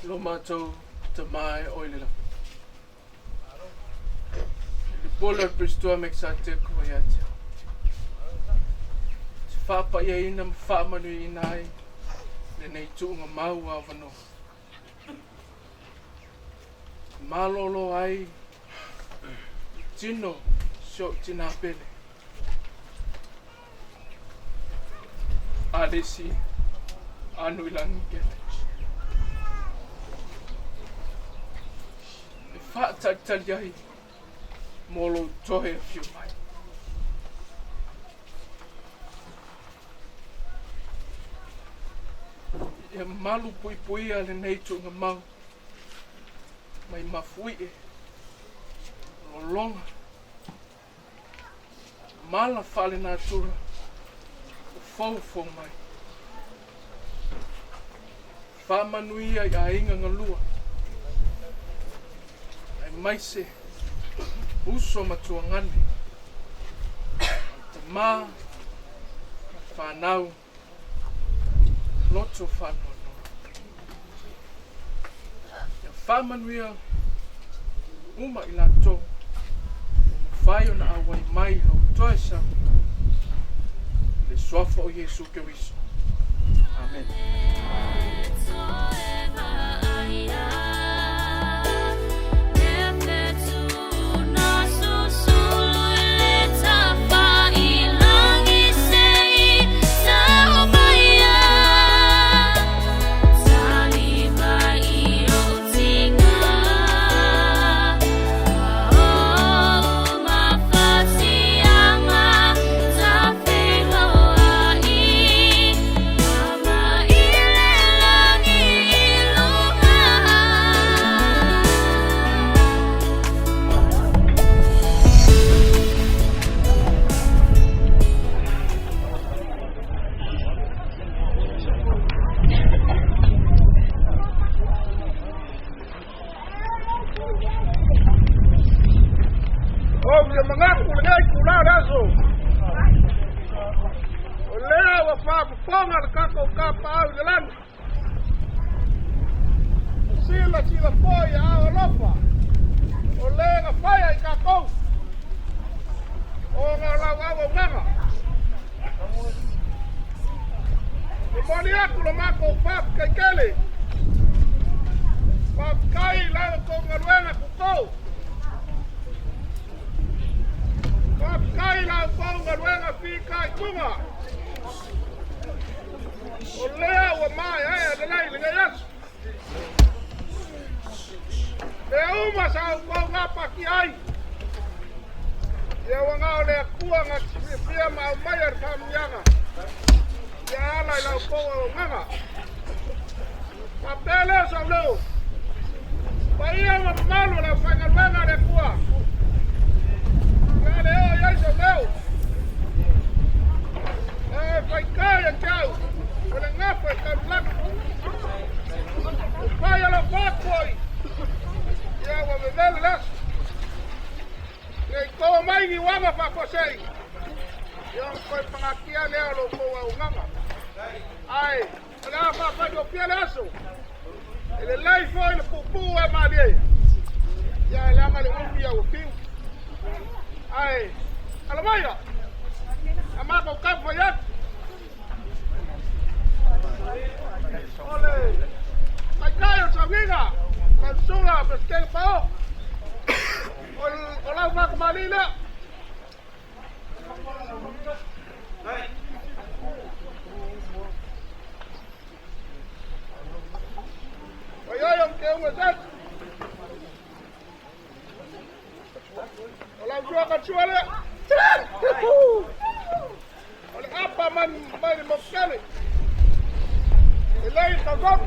Lo matou Tama e o i le lagi. I le pole o le Perisitoa Mekisateko ia te au. Te faapaiaina ma faamanuiaina ai lenei tuuga mau avanoa. Malolo ai tino si ou tinā pele. Alesi Anuilagi Gellich. E faatalitali ai mo lou toe afio mai. Ia malu puipuia lenei tuugamau mai mafuie, lologa, mala faalenatura o foufou mai. Faamanuia i aiga galua, aemaise uso ma tuagane, tama ma fanau, loto faanoanoa. Ia faamanuia uma i latou ua mafai ona auai mai i lou toe sau i le suafa o Iesu Keriso. Amene. O ia manatu lenei itulā o le aso. O lea ua faafofoga le tatou Tapaau i le lagi. O silasila foi i aao alofa o le na faia i tatou ona o lau auaunaga. Momoli atu lo matou faafetai tele. Faafetai i la outou galuega toto. Faafetai i la outou galuega fitaituga. O lea ua maeaea lelei lenei aso. Mea uma sa outou gapatia ai, ia ua na o le Atua na te fiafia ma aumaia le faamanuiaga ia ala i la outou auaunaga. Faapea lea o sau leo, paia ma mamalu o le aufaigaluega a le Atua. O le a le oo i ai sau leo. E faitā ia te au, o le gafa i talulagi. O fai alofa atu oi, ia ua vevele le aso. Ne i to mai ni uaga faafuasei, ia ona toe pagatia lea o lo outou auaunaga. Ae o le a faafaigofie le aso, e lelei foi le puupuu e malie, ia e leaga le umi au fiu. Ae alo maia, a matou taumafai atu. O le taitai o le sauniga, lau susuga Pesetene Pao, o lau faatamalii lea. Oi ai o ke unga sat. O lau sua ka sua lea. O le apa man mai le mokele. E lei ka kop.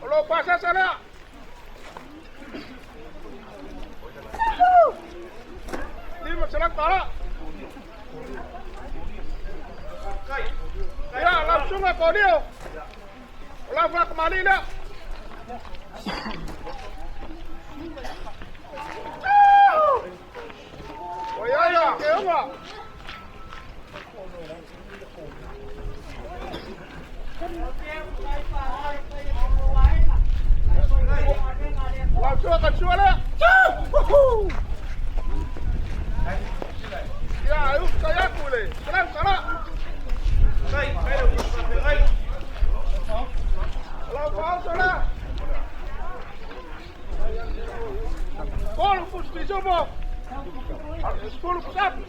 O lo pasasa lea. $500. Ia, lau susuga Konio. O lau faakamali lea. Oi ai a ke unga. Lau susuga ka sua lea. Ia, e uka i aku le $100. Lau faaoso lea. Polo pusi pisupo. 10 pusapu.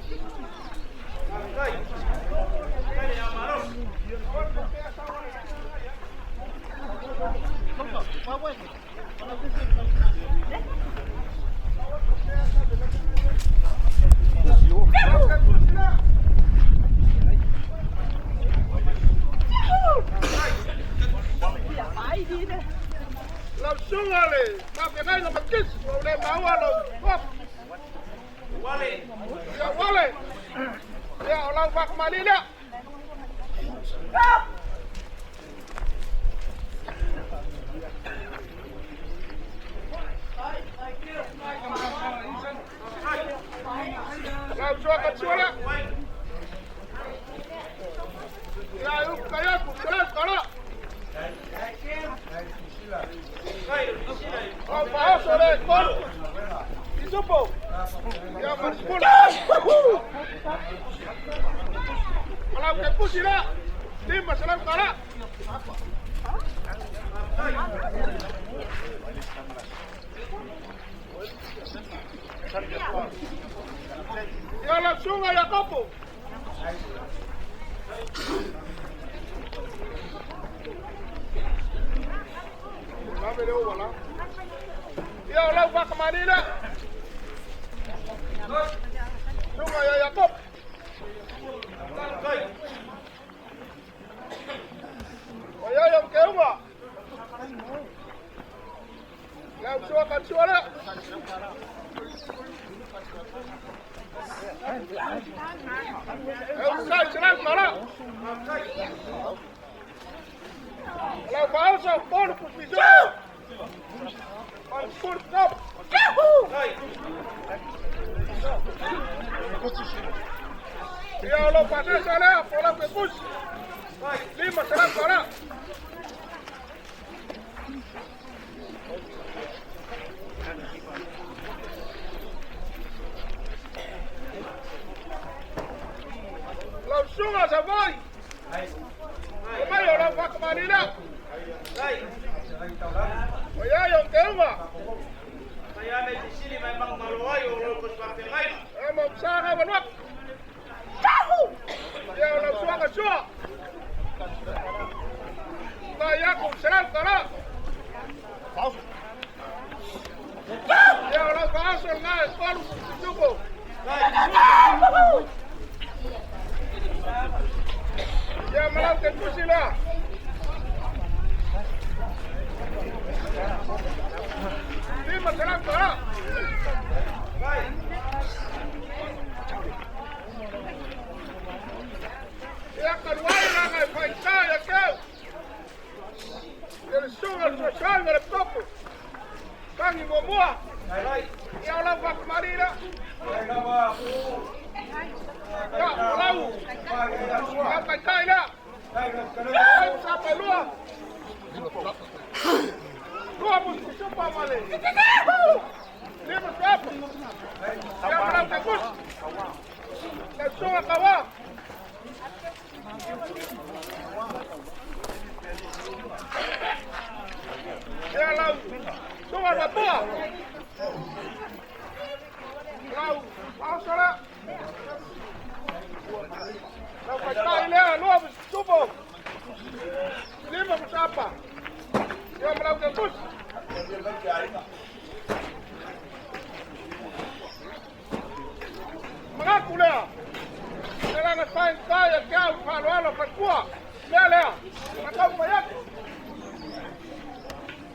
Lau susuga le faafeagaiga Makisi, ua ou le maua lou tofi. Ia Wale. Ia o lau faakamali lea. Lau susuga ka sua lea. Ia e upu kai aku, $100. Lau faaoso le tolu. Isupo. Ia ma le 10. O lau kepusi lea. $500. Ia lau susuga Iakopo. Lave le ua la. Ia o lau faakamali lea. Susuga ia Iakopo. O ia ia ke unga. Lau sua ka sua lea. E ukai $100. Lau faaoso polu pusi Ma le 10 pusapu. Ia o lou pasesa lea, po o lau kepusi. $500. Suga sa voi. O mai o lau whakamani lea. O ia i o te unga. E mo msanga wanuak. Ia o lau suanga sua. Ta ia ku selau tala. Ia o lau whaaso ngā e tolu kutuko. Ia malau te tusi lea. Lima selau tala. Ia karuai ranga e whaita ia keu. Ia le suga le suasai ma le popo. Tangi muamua. Ia o lau whakamari lea. Ia o lau. Lau taitai lea. Ai msapa lua. Lua musikusupa male. Lima suapo. Ia malau te kusi. Lau suga kawa. Ia lau suga matua. Lau aoso lea. Lau taitai lea lua musikusupo. Lima musapa. Ia malau te kusi. Magaku lea. E lana whaintai a te au whaloalo whaikua. Lea lea. Makau mai atu.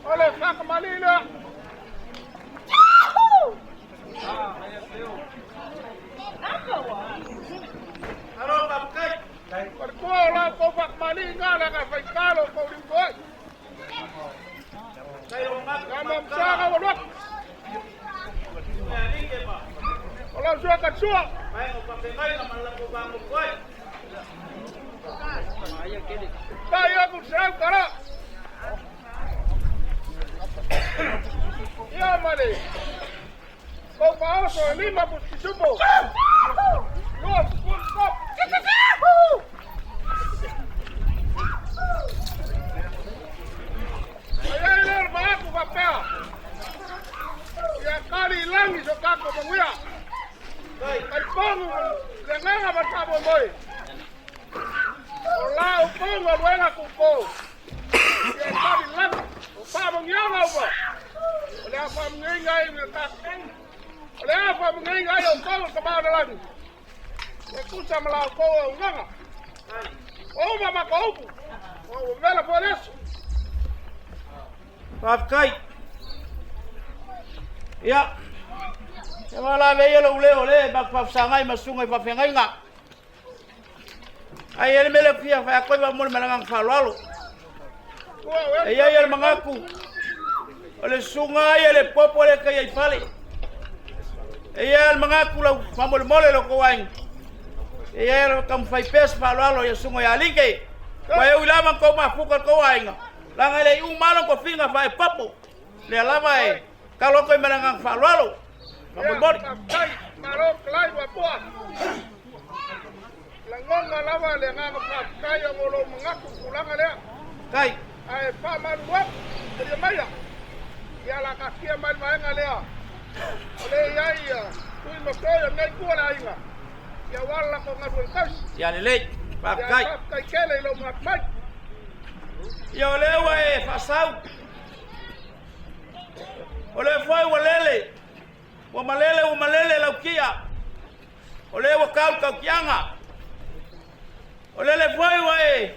O le whakamali lea. Whaikua o lau kou whakamali ngā langa whaikalo kou ringo ai. Ngā msaga waluak. O lau sua katsua. Tai aku serau kara. Ia mane. Kou whaoso e lima puskisupo. Lua puskop. Ai ai lea maaku whapea. Ia kari i langi so kako manguia. Ai pongu le nganga matabo moi. O la o pongu a luenga kuko. Ia kari langi. O pa mangianga upa. O le afa manginga i me ta. O le afa manginga i o kou ka mauna langi. E kusa ma lau kou o nganga. O uma ma ka upu. O vela po leso. Faafetai. Ia. Ia wala le ia lou leo le ma faafesagai ma susuga i faafeagaiga. Ai e le mea lea fia fai atu ai faamolemole ma le agaga faaaloalo. E i ai le manatu o le susuga ia le popo le kai ai fale. E i ai le manatu lau faamolemole lo kou aiga. E i ai le taumafai pea se faaaloalo ia susuga ia Alike. Ua e ui lava kou mafuta le kou aiga. Laga e le i uma lou tofiga faaepopo. Lea lava e talo atu ai ma le agaga faaaloalo. Faamolemole. Faafetai, malo kalai ua Lagona lava le agaga faafetai ona o lou manatu i tulaga lea. Tai. Ae faamalulu atu, talia maia, ia la taatia mai le vaega lea o lea e i ai tui ma toi o lenei itu o le aiga, ia aua le latou galuega tausi. Ia lelei. Faafetai. Ia faafetai tele i lou manatu mai. Ia o lea ua e faasau. O lea foi ua lele. Ua malele ua malele lau kia. O lea ua kau tautiaga. O lele foi ua e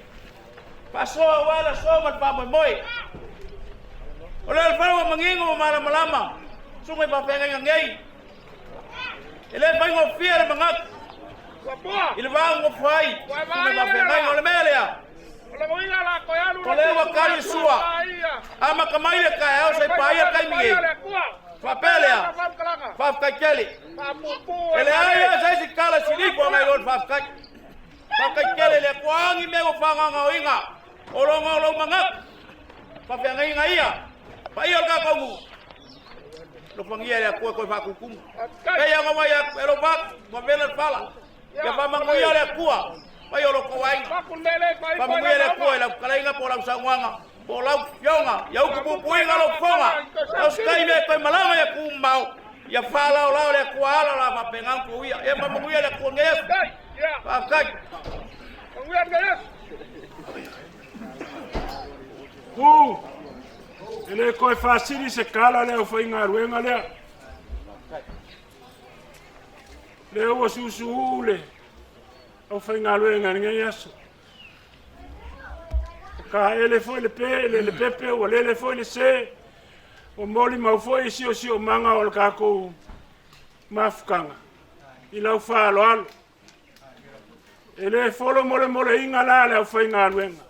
faasoa aua le aso ma le faamoemoe. O lele foi ua manino ma malamalama susuga i faafeagaiga nei. E le faigofie le manatu i le va nofo ai susuga i faafeagaiga. O le mea lea, o lea ua kali sua, amata mai le taeao seia paia le taimi nei. Faapea lea, faafetai tele. E leai lava se isi tala silipo agai loa le faafetai. Faafetai tele le Atua agi mea ua faagaogaoina o loga o lou manatu. Faafeagaiga ia, paia o le tatou nuu. Alofagia e le Atua toe faatutumu. Pei ona vai atu e lou vatu, ua vela le fala. Ia faamanuia le Atua. Paia o lo outou aiga. Faamanuia le Atua i lau fetalaiga po o lau saunoaga po o lau fioga. Ia utu puipuiga lou fofoga. So o se taimi e toe malaga i atunuu mamao, ia faalaolao le Atua ala o le a faapena ona tuuia. Ia faamanuia le Atua i lenei aso. Faafetai. Ku, e le toe faasili se tala le aufaigaluega lea. Lea ua susuuu le aufaigaluega i lenei aso. Ua taele foi le pe, le pepe, ua lele foi le se, ua molimau foi siosiomaga o le tatou mafutaga i lau faaaloalo. E le folo molemoleina la le aufaigaluega,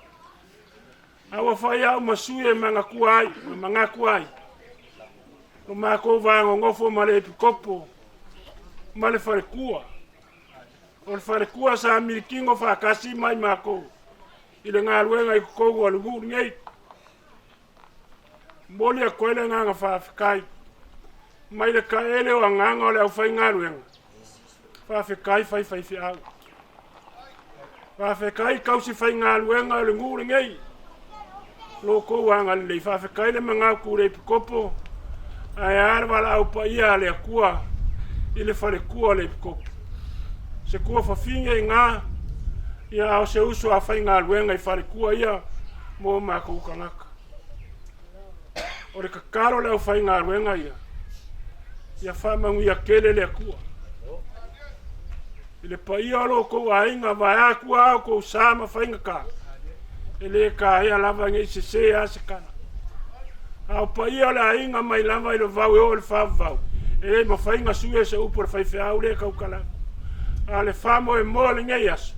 a ua fai au ma sui e manatua ai, ma manatu ai, lo matou va nonofo ma le epikopo ma le faletua. O le faletua sa milikino faatasi mai matou i le galuega i totonu o le nuu lenei. Momoli atu ai le agaga faafetai mai le taele o agaga o le aufaigaluega. Faafetai faifaifeau. Faafetai tausi faigaluega o le nuu lenei. Lo outou agalelei. Faafetai le magautu le epikopo ae a le valaau paia a le Atua i le faletua o le epikopo. Se tua fafine i gā, ia a o se uso a faigaluega i faletua ia mo matou tagata. O le tatalo le aufaigaluega ia, ia faamanuia tele le Atua. I le paia o lo outou aiga, vaeatu a outou sa ma faigata, e le taea lava nei sese a se tala. A o paia o le aiga mai lava i le vau e oo i le faavavau, e le mafai ona sui e se upu a le faifeau lea e tautala atu. A o le faamoemoe o lenei aso,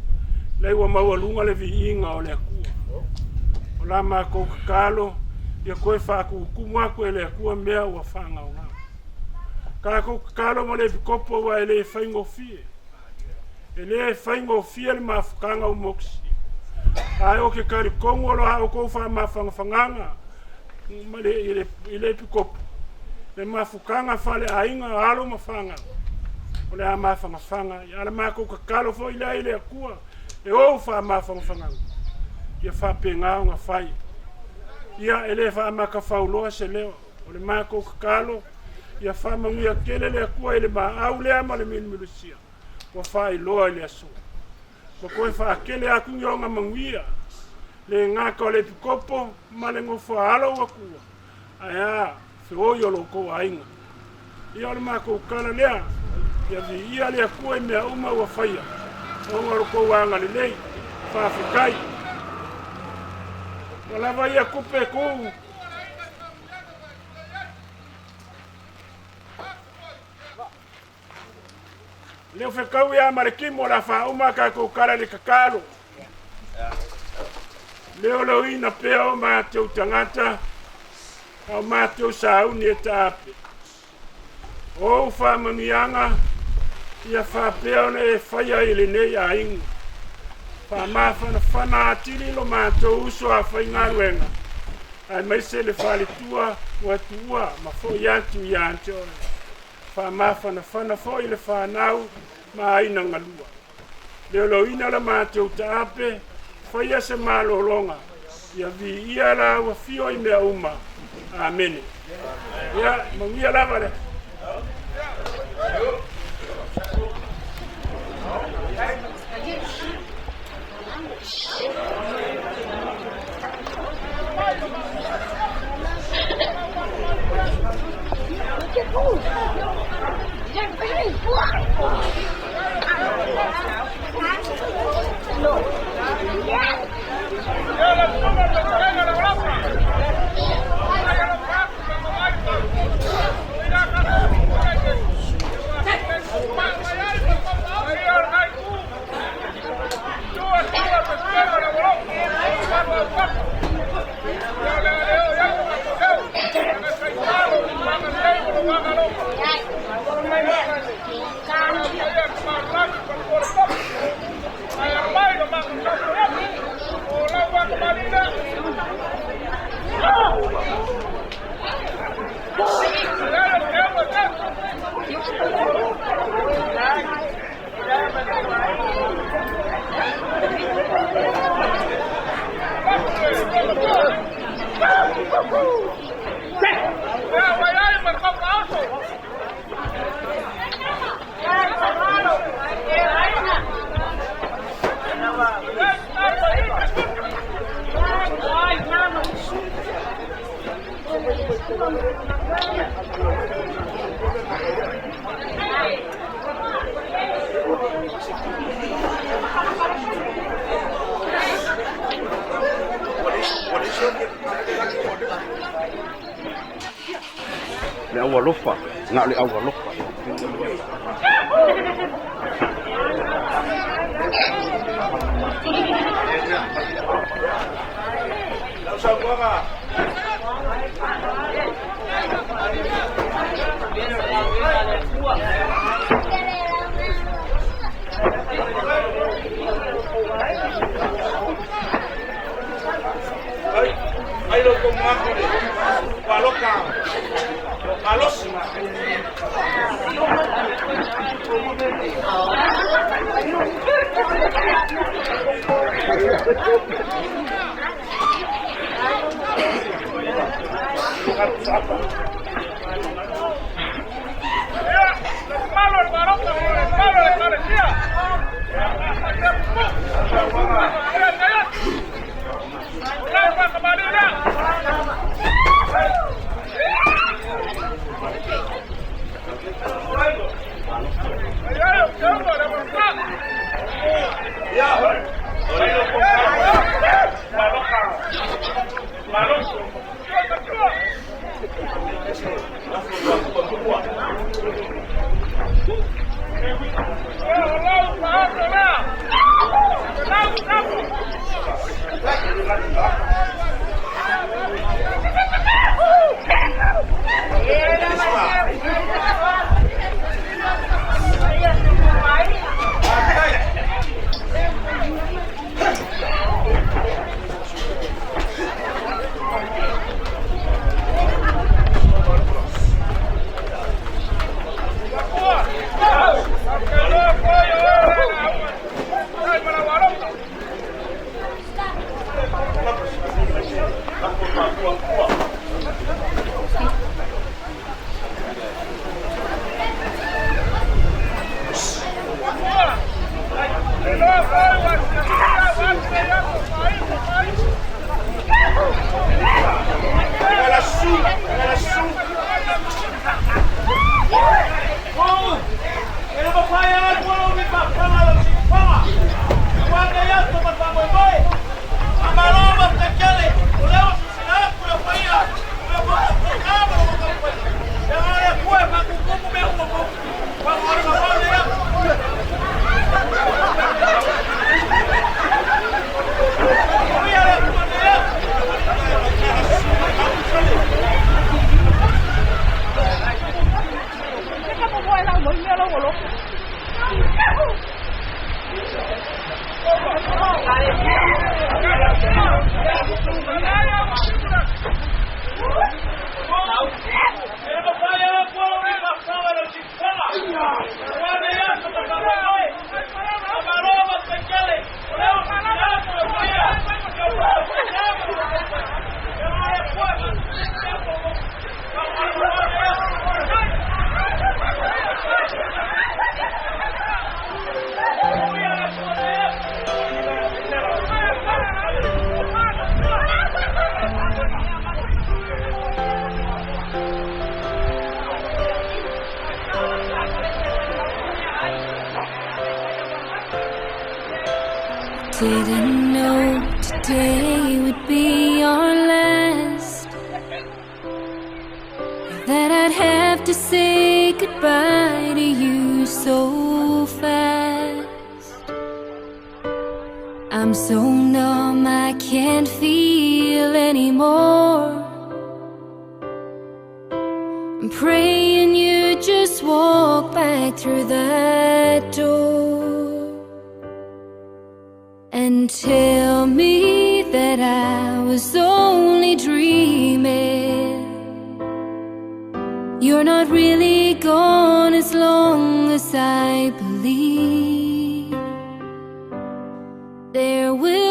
lea ua maualuga le viiga o le Atua. O la matou tatalo, ia toe faatumutumu atu e le Atua mea ua faagaogao. Tatou tatalo ma le epikopo aua e le faigofie. E le faigofie le mafutaga o mokusia. Ae ou te talitonu o lo a outou faamafagafagaga ma le, i le, i le epikopo, le mafutaga faaleaiga alo ma fanau, o le a mafagafaga ai. A o le matou tatalo foi lea i le Atua, e ou faamafagafagaga, ia faapena ona fai. Ia, e le faamatafauloa se leo. O le matou tatalo, ia faamanuia tele le Atua i le maau lea ma le milumilusia ua faailoa i le aso. Ma toe faatele atu ni ona manuia, le gata o le epikopo ma le nofoaalo ua tuua, ae a feoi o lo outou aiga. Ia o le matou tala lea, ia viia le Atua i mea uma ua faia, ona o lo outou agalelei. Faafetai. Ua lava ia tupe tuu. Leo fekau ia ma le kimo la faauma tatou tala i le tatalo. Leo loina pea o matou tagata, a o matou sauni e taape. O ou faamanuiaga, ia faapea ona e faia i lenei aiga. Faamafanafana atili lo matou uso a faigaluega, aemaise le faletua ua tuua ma foi atu ia te oe. Faamafanafana foi le fanau ma aiga galua. Leoloina la matou taape, faia se malologa, ia viia la ua fio i mea uma. Amene. Ia, manuia lava le. Na o le aualofa. Lau saunoaga Ai, ai lo ko mo le. Waloka. Malosi. Didn't know today would be our last, that I'd have to say goodbye to you so fast. I'm so numb I can't feel anymore. I'm praying you just walk back through that door and tell me that I was only dreaming. You're not really gone as long as I believe. There will